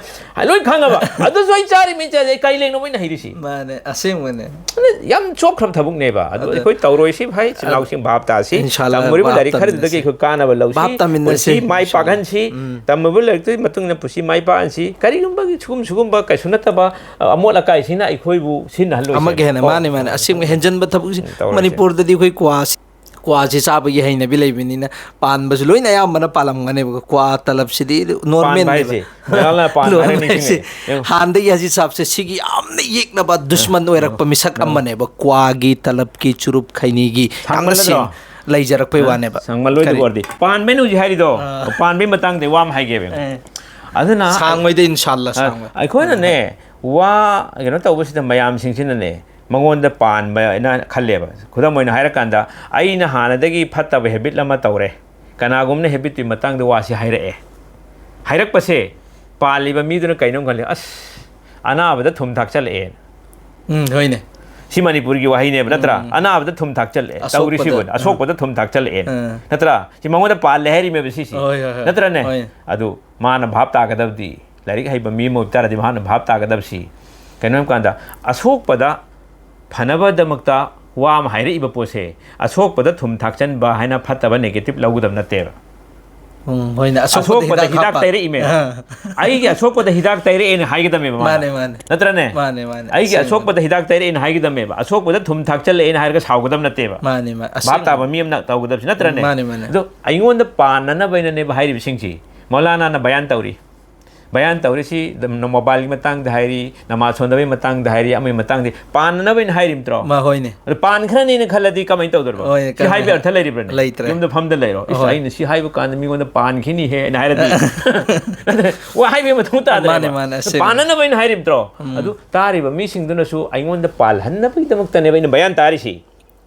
ꯂꯣꯏ ꯈꯪꯉꯕ? ꯑꯗꯨꯁꯨ ꯑꯩ ꯆꯥꯔꯤ ꯃꯤ ꯆꯥꯔꯤ, ꯑꯩ ꯀꯔꯤ ꯂꯥꯏꯔꯤꯛꯅꯣꯕ ꯑꯩꯅ ꯍꯩꯔꯤꯁꯤ? ꯃꯥꯅꯦ, ꯑꯁꯦꯡꯕꯅꯦ꯫ ꯑꯗꯨ ꯌꯥꯝ ꯆꯣꯞꯈ꯭ꯔꯕ ꯊꯕꯛꯅꯦꯕ꯫ ꯑꯗꯨ ꯑꯗꯨ ꯑꯩꯈꯣꯏ ꯇꯧꯔꯣꯏꯁꯤ ꯚꯥꯏ, ꯏꯆꯤꯜ ꯏꯅꯥꯎꯁꯤꯡ ꯚꯥꯞ ꯇꯥꯁꯤ꯫ ꯏꯟꯁꯥ ꯑꯜꯂꯥ, ꯇꯝꯃꯨꯔꯤꯕ ꯚꯥꯞ ꯂꯥꯏꯔꯤꯛ ꯈꯔꯗꯨꯗꯒꯤ ꯇꯥꯃꯤꯟꯅꯁꯤ꯫ ꯑꯩꯈꯣꯏ ꯀꯥꯟꯅꯕ ꯂꯧꯁꯤ꯫ ꯚꯥꯞ ꯇꯥꯃꯤꯟꯅꯁꯤ, ꯄꯨꯟꯁꯤ ꯃꯥꯏ ꯏꯟꯁꯥ ꯑꯜꯂꯥ꯫ ꯄꯥꯛꯍꯟꯁꯤ꯫ ꯎꯝ꯫ ꯇꯝꯃꯨꯕ ꯂꯥꯏꯔꯤꯛꯇꯨꯒꯤ ꯃꯇꯨꯡ ꯏꯟꯅ ꯄꯨꯟꯁꯤ ꯃꯥꯏ ꯄꯥꯛꯍꯟꯁꯤ꯫ ꯀꯔꯤꯒꯨꯝꯕꯒꯤ ꯁꯤꯒꯨꯝ-, ꯁꯤꯒꯨꯝꯕ ꯀꯩꯁꯨ ꯅꯠꯇꯕ, ꯑ, ꯑꯃꯣꯠ ꯑꯀꯥꯏꯁꯤꯅ ꯑꯩꯈꯣꯏꯕꯨ ꯁꯤꯟꯅꯍꯜꯂꯣꯏꯁꯦ꯫ ꯑꯃꯒ ꯍꯦꯟꯅ, ꯀꯣ? ꯃꯥꯅꯤ, ꯃꯥꯅꯤ꯫ ꯑꯁꯦꯡꯕ ꯍꯦꯟꯖꯟꯕ ꯊꯕꯛꯁꯤ ꯎꯝ, ꯇꯧꯔꯣꯏꯁꯦ꯫ ꯃꯅꯤꯄꯨꯔꯗꯗꯤ ꯑꯩꯈꯣꯏ ꯀ꯭ꯋꯥꯁꯤ ꯀ꯭ꯋꯥꯁꯤ ꯆꯥꯕꯒꯤ ꯍꯩꯅꯕꯤ ꯂꯩꯕꯅꯤꯅ ꯄꯥꯟꯕꯁꯨ ꯂꯣꯏꯅ ꯑꯌꯥꯝꯕꯅ ꯄꯥꯜꯂꯝꯒꯅꯦꯕꯀꯣ꯫ ꯀ꯭ꯋꯥ ꯇꯂꯞꯁꯤꯗꯤ ꯄꯥꯟꯕ ꯅꯣꯔꯃꯦꯜꯅꯦꯕ꯫ ꯍꯥꯏꯁꯦ, ꯖꯂꯥꯜꯅ ꯄꯥꯟꯕ ꯅꯣꯔꯃꯦꯜ ꯍꯥꯏꯔꯒ ꯍꯥꯏꯁꯦ꯫ ꯅꯤꯡꯁꯤꯡꯉꯛꯑꯦ꯫ ꯌꯦꯡꯉꯨ꯫ ꯍꯥꯟꯅꯗꯒꯤ ꯍꯧꯖꯤꯛ ꯁꯥꯞꯁꯦ ꯁꯤꯒꯤ ꯌꯥꯝꯅ ꯌꯦꯛꯅꯕ ꯗꯨꯁꯃꯟ ꯑ, ꯑꯣꯏꯔꯛꯄ ꯃꯤꯁꯛ ꯑ꯫ ꯑꯃꯅꯦꯕ꯫ ꯀ꯭ꯋꯥꯒꯤ ꯇꯂꯞꯀꯤ ꯆꯨꯔꯨꯞ ꯈꯩꯅꯤꯒꯤ ꯌꯥꯝꯅ ꯁꯥꯡꯃꯜꯂꯗ꯭ꯔꯣ? ꯁꯦꯡ-, ꯂꯩꯖꯔꯛꯄꯩ ꯑ? ꯋꯥꯅꯦꯕ꯫ ꯁꯥꯡꯃꯜꯂꯣꯏꯗꯕ ꯀꯔꯤ? ꯑꯣꯏꯔꯗꯤ꯫ ꯄꯥꯟꯕꯩꯅ ꯍꯧꯖꯤꯛ ꯍꯥꯏꯔꯤꯗꯣ꯫ ꯑ꯫ ꯄꯥꯟꯕꯩ ꯃꯇꯥꯡꯗ ꯋꯥ ꯑꯃ ꯍꯥꯏꯒꯦꯕ꯫ ꯑꯦ꯫ ꯑꯗꯨꯅ ꯁꯥꯡꯉꯣꯏꯗ ꯏꯟꯁꯥꯜꯂꯥ ꯑ, ꯁꯥꯡꯉꯣꯏ꯫ ꯑꯩꯈꯣꯏꯅꯅꯦ, ꯋꯥ ꯀꯩꯅꯣ ꯇꯧꯕꯁꯤꯗ ꯃꯌꯥꯝꯁꯤꯡꯁꯤꯅꯅꯦ, ꯃꯉꯣꯟꯗ ꯄꯥꯟꯕ ꯍꯥꯏꯅ ꯈꯜꯂꯦꯕ꯫ ꯈꯨꯗꯝ ꯑꯣꯏꯅ ꯍꯥꯏꯔꯀꯥꯟꯗ, ꯑꯩꯅ ꯍꯥꯟꯅꯗꯒꯤ ꯐꯠꯇꯕ habit ꯑꯃ ꯇꯧꯔꯦ, ꯀꯅꯥꯒꯨꯝꯕꯅ habitꯇꯨꯒꯤ ꯃꯇꯥꯡꯗ ꯋꯥꯁꯤ ꯍꯥꯏꯔꯛꯑꯦ꯫ ꯍꯥꯏꯔꯛꯄꯁꯦ ꯄꯥꯜꯂꯤꯕ ꯃꯤꯗꯨꯅ ꯀꯩꯅꯣ ꯈꯜꯂꯤ, "ꯑꯁ, ꯑꯅꯥꯕꯗ ꯊꯨꯝ ꯊꯥꯛꯆꯜꯂꯛꯑꯦꯅ"꯫ ꯎꯝ, ꯍꯣꯏꯅꯦ꯫ ꯁꯤ ꯃꯅꯤꯄꯨꯔꯒꯤ ꯋꯥꯍꯩꯅꯦꯕ, ꯅꯠꯇ꯭ꯔꯥ? ꯎꯝ꯫ "ꯑꯅꯥꯕꯗ ꯊꯨꯝ ꯊꯥꯛꯆꯜꯂꯛꯑꯦ"꯫ ꯑꯁꯣꯛꯄꯗ, ꯇꯧꯔꯤꯁꯤꯕꯨ, ꯑꯥ꯫ "ꯑꯁꯣꯛꯄꯗ ꯊꯨꯝ ꯊꯥꯛꯆꯜꯂꯛꯑꯦꯅ"꯫ ꯑꯥ꯫ ꯅꯠꯇ꯭ꯔꯥ? ꯁꯤ ꯃꯉꯣꯟꯗ ꯄꯥꯜꯂꯦ ꯍꯥꯏꯔꯤꯃꯦꯕ ꯁꯤꯁꯤ꯫ ꯍꯣꯏ, ꯍꯣꯏ, ꯍꯣꯏ꯫ ꯅꯠꯇ꯭ꯔꯅꯦ? ꯍꯣꯏ꯫ ꯑꯗꯨ ꯃꯥꯅ ꯚꯥꯞ ꯇꯥꯒꯗꯕꯗꯤ, ꯂꯥꯏꯔꯤꯛ ꯍꯩꯕ ꯃꯤ ꯑꯃ ꯑꯣꯏꯕ ꯇꯥꯔꯗꯤ ꯃꯍꯥꯛꯅ ꯚꯥꯞ ꯇꯥꯒꯗꯕꯁꯤ ꯀꯩꯅꯣ ꯍꯥꯏꯕ ꯀꯥꯟꯗ, ꯑꯁꯣꯛꯄꯗ ꯐꯅꯕꯗꯃꯛꯇ ꯋꯥ ꯑꯃ ꯍꯥꯏꯔꯛꯏꯕ ꯄꯣꯠꯁꯦ, ꯑꯁꯣꯛꯄꯗ ꯊꯨꯝ ꯊꯥꯛꯆꯟꯕ ꯍꯥꯏꯅ ꯐꯠꯇꯕ negative ꯂꯧꯒꯗꯕ ꯅꯠꯇꯦꯕ꯫ ꯎꯝ, ꯍꯣꯏꯅꯦ, ꯑꯁꯣꯛꯄꯗ ꯑꯁꯣꯛꯄꯗ ꯍꯤꯗꯥꯛ ꯍꯤꯗꯥꯛ ꯍꯥꯞꯄ꯫ ꯇꯩꯔꯛꯏꯃꯦ꯫ ꯑꯩꯒꯤ ꯑꯁꯣꯛꯄꯗ ꯍꯤꯗꯥꯛ ꯇꯩꯔꯛꯑꯦꯅ ꯍꯥꯏꯒꯗꯕꯅꯦꯕ ꯃꯥꯅ꯫ ꯃꯥꯅꯦ, ꯃꯥꯅꯦ꯫ ꯅꯠꯇ꯭ꯔꯅꯦ? ꯃꯥꯅꯦ, ꯃꯥꯅꯦ꯫ ꯑꯩꯒꯤ ꯑꯁꯦꯡꯕꯅꯦ꯫ ꯑꯁꯣꯛꯄꯗ ꯍꯤꯗꯥꯛ ꯇꯩꯔꯛꯑꯦꯅ ꯍꯥꯏꯒꯗꯕꯅꯦꯕ꯫ ꯑꯁꯣꯛꯄꯗ ꯊꯨꯝ ꯊꯥꯛꯆꯜꯂꯛꯑꯦꯅ ꯍꯥꯏꯔꯒ ꯁꯥꯎꯒꯗꯕ ꯅꯠꯇꯦꯕ꯫ ꯃꯥꯅꯦ, ꯃꯥꯅꯦ꯫ ꯚꯥꯞ ꯑꯁꯦꯡꯕꯅꯦ꯫ ꯇꯥꯕ ꯃꯤ ꯑꯃꯅ ꯇꯧꯒꯗꯕꯁꯤ ꯅꯠꯇ꯭ꯔꯅꯦ? ꯃꯥꯅꯦ, ꯃꯥꯅꯦ꯫ ꯑꯗꯣ ꯑꯩꯉꯣꯟꯗ ꯄꯥꯟꯅꯅꯕꯩꯅꯅꯦꯕ ꯍꯥꯏꯔꯤꯕꯁꯤꯡꯁꯤ꯫ ꯃꯧꯂꯥꯅꯥꯅ ꯕꯌꯥꯟ ꯇꯧꯔꯤ꯫ ꯕꯌꯥꯟ ꯇꯧꯔꯤꯁꯤ ꯃꯣꯕꯥꯏꯜꯒꯤ ꯃꯇꯥꯡꯗ ꯍꯥꯏꯔꯤ, ꯅꯃꯥꯖ ꯁꯣꯟꯗꯕꯒꯤ ꯃꯇꯥꯡꯗ ꯍꯥꯏꯔꯤ, ꯑꯃꯒꯤ ꯃꯇꯥꯡꯗ ꯄꯥꯟꯅꯅꯕꯩꯅ ꯍꯥꯏꯔꯤ ꯅꯠꯇ꯭ꯔꯣ? ꯃꯥ ꯍꯣꯏꯅꯦ꯫ ꯑꯗꯣ ꯄꯥꯟꯈ꯭ꯔꯅꯤꯅ ꯈꯜꯂꯗꯤ ꯀꯃꯥꯏꯅ ꯇꯧꯗꯣꯏꯕ? ꯍꯣꯏꯅꯦ, ꯁꯤ ꯍꯥꯏꯕ ꯀꯃꯥꯏꯅ? ꯑꯔꯊ ꯂꯩꯔꯤꯕ꯭ꯔꯅꯦ? ꯂꯩꯇ꯭ꯔꯦ꯫ ꯌꯨꯝꯗ ꯐꯝꯗ ꯂꯩꯔꯣ꯫ "ꯏꯁ, ꯍꯣꯏ꯫ ꯑꯩꯅ ꯁꯤ ꯍꯥꯏꯕ ꯀꯥꯟꯗ ꯃꯤꯉꯣꯟꯗ ꯄꯥꯟꯈꯤꯅꯤꯍꯦ" ꯍꯥꯏꯅ ꯍꯥꯏꯔꯗꯤ ꯋꯥ ꯍꯥꯏꯕꯒꯤ ꯃꯊꯧ ꯇꯥꯗ꯭ꯔꯦꯕ꯫ ꯃꯥꯅꯦ, ꯃꯥꯅꯦ, ꯑꯁꯦꯡꯕ꯫ ꯄꯥꯟꯅꯅꯕꯩꯅ ꯍꯥꯏꯔꯤ ꯅꯠꯇ꯭ꯔꯣ? ꯎꯝ꯫ ꯑꯗꯨ ꯇꯥꯔꯤꯕ ꯃꯤꯁꯤꯡꯗꯨꯅꯁꯨ ꯑꯩꯉꯣꯟꯗ ꯄꯥꯜꯍꯟꯅꯕꯒꯤꯗꯃꯛꯇꯅꯦꯕ ꯑꯩꯅ ꯕꯌꯥꯟ ꯇꯥꯔꯤꯁꯤ꯫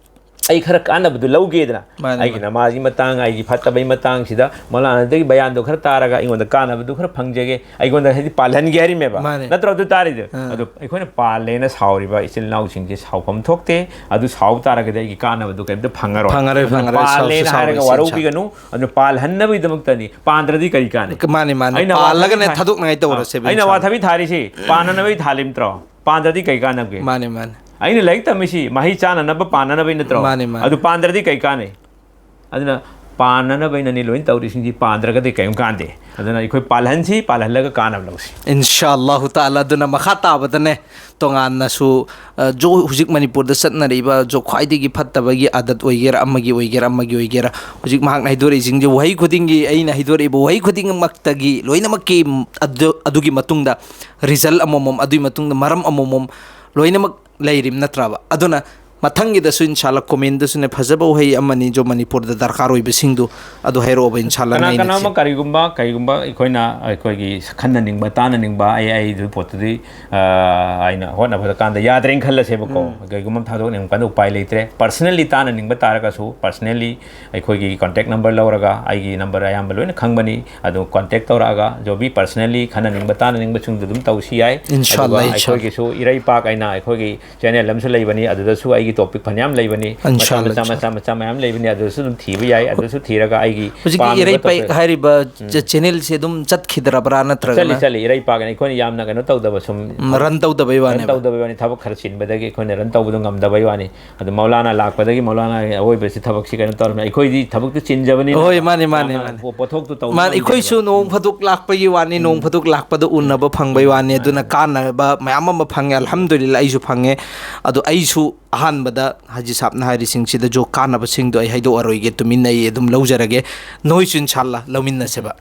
ꯑꯩ ꯈꯔ ꯀꯥꯟꯅꯕꯗꯨ ꯂꯧꯒꯦꯗꯅ꯫ ꯃꯥꯅꯦ, ꯑꯩꯒꯤ ꯃꯥꯅꯦ꯫ ꯅꯃꯥꯖꯒꯤ ꯃꯇꯥꯡ, ꯑꯩꯒꯤ ꯐꯠꯇꯕꯒꯤ ꯃꯇꯥꯡꯁꯤꯗ ꯃꯧꯂꯥꯅꯥꯗꯒꯤ ꯕꯌꯥꯟꯗꯣ ꯈꯔ ꯇꯥꯔꯒ ꯑꯩꯉꯣꯟꯗ ꯀꯥꯟꯅꯕꯗꯨ ꯈꯔ ꯐꯪꯖꯒꯦ, ꯑꯩꯉꯣꯟꯗ ꯍꯥꯏꯗꯤ ꯄꯥꯜꯍꯟꯒꯦ ꯍꯥꯏꯔꯤꯃꯦꯕ꯫ ꯃꯥꯅꯦ꯫ ꯅꯠꯇ꯭ꯔꯣ ꯑꯗꯨ ꯇꯥꯔꯤꯗꯣ? ꯑꯥ꯫ ꯑꯗꯣ ꯑꯩꯈꯣꯏꯅ ꯄꯥꯜꯂꯦꯅ ꯁꯥꯎꯔꯤꯕ ꯏꯆꯤꯜ ꯏꯅꯥꯎꯁꯤꯡꯁꯦ ꯁꯥꯎꯐꯝ ꯊꯣꯛꯇꯦ꯫ ꯑꯗꯨ ꯁꯥꯎ ꯇꯥꯔꯒꯗꯤ ꯑꯩꯒꯤ ꯀꯥꯟꯅꯕꯗꯨ ꯀꯩꯝꯇ ꯐꯪꯉꯔꯣꯏ꯫ ꯐꯪꯉꯔꯣꯏ, ꯑꯗꯨꯅ ꯐꯪꯉꯔꯣꯏ꯫ ꯁꯥꯎꯁꯨ ꯄꯥꯜꯂꯦꯅ ꯍꯥꯏꯔꯒ ꯁꯥꯎꯁꯦ, ꯋꯥꯔꯧꯕꯤꯒꯅꯨ꯫ ꯑꯗꯨꯅ ꯄꯥꯜꯍꯟꯅꯕꯒꯤꯗꯃꯛꯇꯅꯤ꯫ ꯄꯥꯟꯗ꯭ꯔꯗꯤ ꯀꯔꯤ ꯀꯥꯟꯅꯩ? ꯃꯥꯅꯦ, ꯃꯥꯅꯦ꯫ ꯑꯩꯅ ꯋꯥ ꯄꯥꯜꯂꯒꯅꯦ ꯊꯕꯤ ꯊꯥ-, ꯊꯥꯗꯣꯛꯅꯉꯥꯏ ꯇꯧꯔꯁꯦꯕ, ꯑꯩꯅ ꯏꯟꯁꯥ ꯋꯥ ꯑꯜꯂꯥ꯫ ꯊꯕꯤ ꯊꯥꯔꯤꯁꯤ ꯄꯥꯟꯅꯅꯕꯒꯤ ꯊꯥꯜꯂꯤ ꯅꯠꯇ꯭ꯔꯣ? ꯄꯥꯟꯗ꯭ꯔꯗꯤ ꯀꯩ ꯀꯥꯟꯅꯒꯦ? ꯃꯥꯅꯦ, ꯃꯥꯅꯦ꯫ ꯑꯩꯅ ꯂꯥꯏꯔꯤꯛ ꯇꯝꯃꯤꯁꯤ ꯃꯍꯩ ꯆꯥꯅꯅꯕ ꯄꯥꯟꯅꯅꯕꯒꯤ ꯅꯠꯇ꯭ꯔꯣ? ꯃꯥꯅꯦ, ꯃꯥꯅꯦ꯫ ꯑꯗꯨ ꯄꯥꯟꯗ꯭ꯔꯗꯤ ꯀꯩ ꯀꯥꯟꯅꯩ? ꯑꯗꯨꯅ ꯄꯥꯟꯅꯅꯕꯩꯅꯅꯤ ꯂꯣꯏꯅ ꯇꯧꯔꯤꯁꯤꯡꯁꯤ, ꯄꯥꯟꯗ꯭ꯔꯒꯗꯤ ꯀꯔꯤꯝ ꯀꯥꯟꯗꯦ꯫ ꯑꯗꯨꯅ ꯑꯩꯈꯣꯏ ꯄꯥꯜꯍꯟꯁꯤ, ꯄꯥꯜꯍꯜꯂꯒ ꯀꯥꯟꯅꯕ ꯂꯧꯁꯤ꯫ ꯏꯟꯁꯥ ꯑꯜꯂꯥꯍꯨ ꯇꯥꯂꯥ꯫ ꯑꯗꯨꯅ ꯃꯈꯥ ꯇꯥꯕꯗꯅꯦ, ꯇꯣꯉꯥꯟꯅꯁꯨ, ꯑ, ꯖꯣ-, ꯍꯧꯖꯤꯛ ꯃꯅꯤꯄꯨꯔꯗ ꯆꯠꯅꯔꯤꯕ ꯖꯣ-, ꯈ꯭ꯋꯥꯏꯗꯒꯤ ꯐꯠꯇꯕꯒꯤ ꯑꯥꯗꯠ ꯑꯣꯏꯒꯦꯔꯥ, ꯑꯃꯒꯤ ꯑꯣꯏꯒꯦꯔꯥ, ꯑꯃꯒꯤ ꯑꯣꯏꯒꯦꯔꯥ, ꯍꯧꯖꯤꯛ ꯃꯍꯥꯛꯅ ꯍꯥꯏꯗꯣꯔꯛꯏꯁꯤꯡꯁꯦ, ꯋꯥꯍꯩ ꯈꯨꯗꯤꯡꯒꯤ, ꯑꯩꯅ ꯍꯥꯏꯗꯣꯔꯛꯏꯕ ꯋꯥꯍꯩ ꯈꯨꯗꯤꯡꯃꯛꯇꯒꯤ ꯂꯣꯏꯅꯃꯛꯀꯤ ꯑꯗꯨ-, ꯑꯗꯨꯒꯤ ꯃꯇꯨꯡꯗ result ꯑꯃꯃꯝ, ꯑꯗꯨꯒꯤ ꯃꯇꯨꯡꯗ ꯃꯔꯝ ꯑꯃꯃꯝ ꯂꯣꯏꯅꯃꯛ ꯂꯩꯔꯤꯕ ꯅꯠꯇ꯭ꯔꯕ? ꯑꯗꯨꯅ ꯃꯊꯪꯒꯤꯗꯁꯨ ꯏꯟꯁꯥ ꯑꯜꯂꯥ comment ꯗꯁꯨꯅꯦ, ꯐꯖꯕ ꯋꯥꯍꯩ ꯑꯃꯅꯤ ꯖꯣ ꯃꯅꯤꯄꯨꯔꯗ ꯗꯔꯀꯥꯔ ꯑꯣꯏꯕꯁꯤꯡꯗꯨ ꯑꯗꯨ ꯍꯥꯏꯔꯛꯑꯣꯕ, ꯏꯟꯁꯥ ꯑꯜꯂꯥ, ꯀꯅꯥ ꯀꯅꯥ ꯅꯩꯅꯁꯤ꯫ ꯑꯃ ꯀꯔꯤꯒꯨꯝꯕ, ꯀꯔꯤꯒꯨꯝꯕ ꯑꯩꯈꯣꯏꯅ, ꯑꯩꯈꯣꯏꯒꯤ ꯈꯟꯅꯅꯤꯡꯕ, ꯇꯥꯟꯅꯅꯤꯡꯕ, ꯑꯩ, ꯑꯩ ꯑꯗꯨ ꯄꯣꯠꯇꯨꯗꯤ, ꯑ, ꯑꯩꯅ ꯍꯣꯠꯅꯕꯗ ꯀꯥꯟꯗ ꯌꯥꯗ꯭ꯔꯦꯅ ꯈꯜꯂꯁꯦꯕꯀꯣ꯫ ꯎꯝ꯫ ꯀꯔꯤꯒꯨꯝꯕ ꯑꯃ ꯊꯥꯗꯣꯛꯅꯤꯡꯕ ꯀꯥꯟꯗ ꯎꯄꯥꯏ ꯂꯩꯇ꯭ꯔꯦ꯫ Personally ꯇꯥꯟꯅꯅꯤꯡꯕ ꯇꯥꯔꯒꯁꯨ, personally ꯑꯩꯈꯣꯏꯒꯤ contact number ꯂꯧꯔꯒ, ꯑꯩꯒꯤ number ꯑꯌꯥꯝꯕ ꯂꯣꯏꯅ ꯈꯪꯕꯅꯤ, ꯑꯗꯨ contact ꯇꯧꯔꯛꯑꯒ, ꯖꯣ ꯕꯤ personally ꯈꯟꯅꯅꯤꯡꯕ, ꯇꯥꯟꯅꯅꯤꯡꯕꯁꯤꯡꯗꯨ ꯑꯗꯨꯝ ꯇꯧꯁꯤ ꯌꯥꯏ꯫ ꯏꯟꯁꯥ ꯑꯜꯂꯥ, ꯑꯗꯨꯒ ꯏꯟꯁꯥ ꯑꯜꯂꯥ꯫ ꯑꯩꯈꯣꯏꯒꯤꯁꯨ ꯏꯔꯩꯄꯥꯛ ꯍꯥꯏꯅ ꯑꯩꯈꯣꯏꯒꯤ channel ꯑꯃꯁꯨ ꯂꯩꯕꯅꯤ, ꯑꯗꯨꯗꯁꯨ ꯑꯩ ꯒꯤ ꯇꯣꯄꯤꯛ ꯐꯅꯌꯥꯝ ꯂꯩꯕꯅꯤ꯫ ꯃꯆꯥ ꯏꯟꯁꯥꯜꯂꯥ, ꯃꯆꯥ ꯏꯟꯁꯥꯜꯂꯥ꯫ ꯃꯆꯥ ꯃꯆꯥ ꯃꯌꯥꯝ ꯂꯩꯕꯅꯤ, ꯑꯗꯨꯁꯨ ꯑꯗꯨꯝ ꯊꯤꯕ ꯌꯥꯏ꯫ ꯑꯗꯨꯁꯨ ꯊꯤꯔꯒ ꯑꯩꯒꯤ ꯍꯧꯖꯤꯛꯀꯤ ꯄꯥꯝꯃꯤꯕ ꯏꯔꯩꯄꯥꯛ ꯇꯣꯄꯤꯛ ꯍꯥꯏꯔꯤꯕ ꯆꯦ- ꯆꯦꯅꯦꯜꯁꯦ ꯑꯗꯨꯝ ꯆꯠꯈꯤꯗ꯭ꯔꯕ꯭ꯔꯥ ꯅꯠꯇ꯭ꯔꯒꯅ? ꯆꯠꯂꯤ, ꯆꯠꯂꯤ꯫ ꯏꯔꯩꯄꯥꯛꯅ ꯑꯩꯈꯣꯏꯅ ꯌꯥꯝꯅ ꯀꯩꯅꯣ ꯇꯧꯗꯕ, ꯁꯨꯝ ꯎꯝ, run ꯇꯧꯗꯕꯩ run ꯋꯥꯅꯦꯕ꯫ ꯇꯧꯗꯕꯩ ꯋꯥꯅꯤ꯫ ꯊꯕꯛ ꯈꯔ ꯆꯤꯟꯕꯗꯒꯤ ꯑꯩꯈꯣꯏꯅ run ꯇꯧꯕꯗꯣ ꯉꯝꯗꯕꯩ ꯋꯥꯅꯤ꯫ ꯑꯗꯨ ꯃꯧꯂꯥꯅꯥ ꯂꯥꯛꯄꯗꯒꯤ ꯃꯧꯂꯥꯅꯥꯒꯤ ꯑꯋꯣꯏꯕꯁꯤ ꯊꯕꯛꯁꯤ ꯀꯩꯅꯣ ꯇꯧꯔꯝꯃꯦ꯫ ꯑꯩꯈꯣꯏꯗꯤ ꯊꯕꯛꯇꯨ ꯆꯤꯟꯖꯕꯅꯤꯅ ꯍꯣꯏ, ꯃꯥꯅꯤ, ꯃꯥꯅꯤ, ꯌꯥꯝꯅ ꯃꯥꯅꯤ꯫ ꯄꯣ-, ꯄꯣꯠꯊꯣꯛꯇꯨ ꯇꯧꯕ ꯃꯥꯅꯤ, ꯑꯩꯈꯣꯏꯁꯨ ꯉꯝꯗꯦꯕ꯫ ꯅꯣꯡ ꯐꯥꯗꯣꯛ ꯂꯥꯛꯄꯒꯤ ꯋꯥꯅꯤ, ꯅꯣꯡ ꯐꯥꯗꯣꯛ ꯂꯥꯛꯄꯗ ꯎꯅꯕ ꯐꯪꯕꯩ ꯋꯥꯅꯤ꯫ ꯑꯗꯨꯅ ꯀꯥꯟꯅꯕ ꯃꯌꯥꯝ ꯑꯃ ꯐꯪꯉꯦ, ꯑꯜꯍꯝꯗꯨꯂꯤꯜꯂꯥ, ꯑꯩꯁꯨ ꯐꯪꯉꯦ꯫ ꯑꯗꯣ ꯑꯩꯁꯨ ꯑꯍꯥꯟꯕꯗ ꯍꯥꯖꯤ ꯁꯥꯕꯅ ꯍꯥꯏꯔꯤꯁꯤꯡꯁꯤꯗꯁꯨ ꯀꯥꯟꯅꯕꯁꯤꯡꯗꯣ ꯑꯩ ꯍꯥꯏꯗꯣꯛꯑꯔꯣꯏꯒꯦ, ꯇꯨꯃꯤꯟꯅ ꯑꯩ ꯑꯗꯨꯝ ꯂꯧꯖꯔꯒꯦ꯫ ꯅꯣꯏꯁꯨ ꯏꯟꯁꯥꯜꯂꯥ ꯂꯧꯃꯤꯟꯅꯁꯦꯕ꯫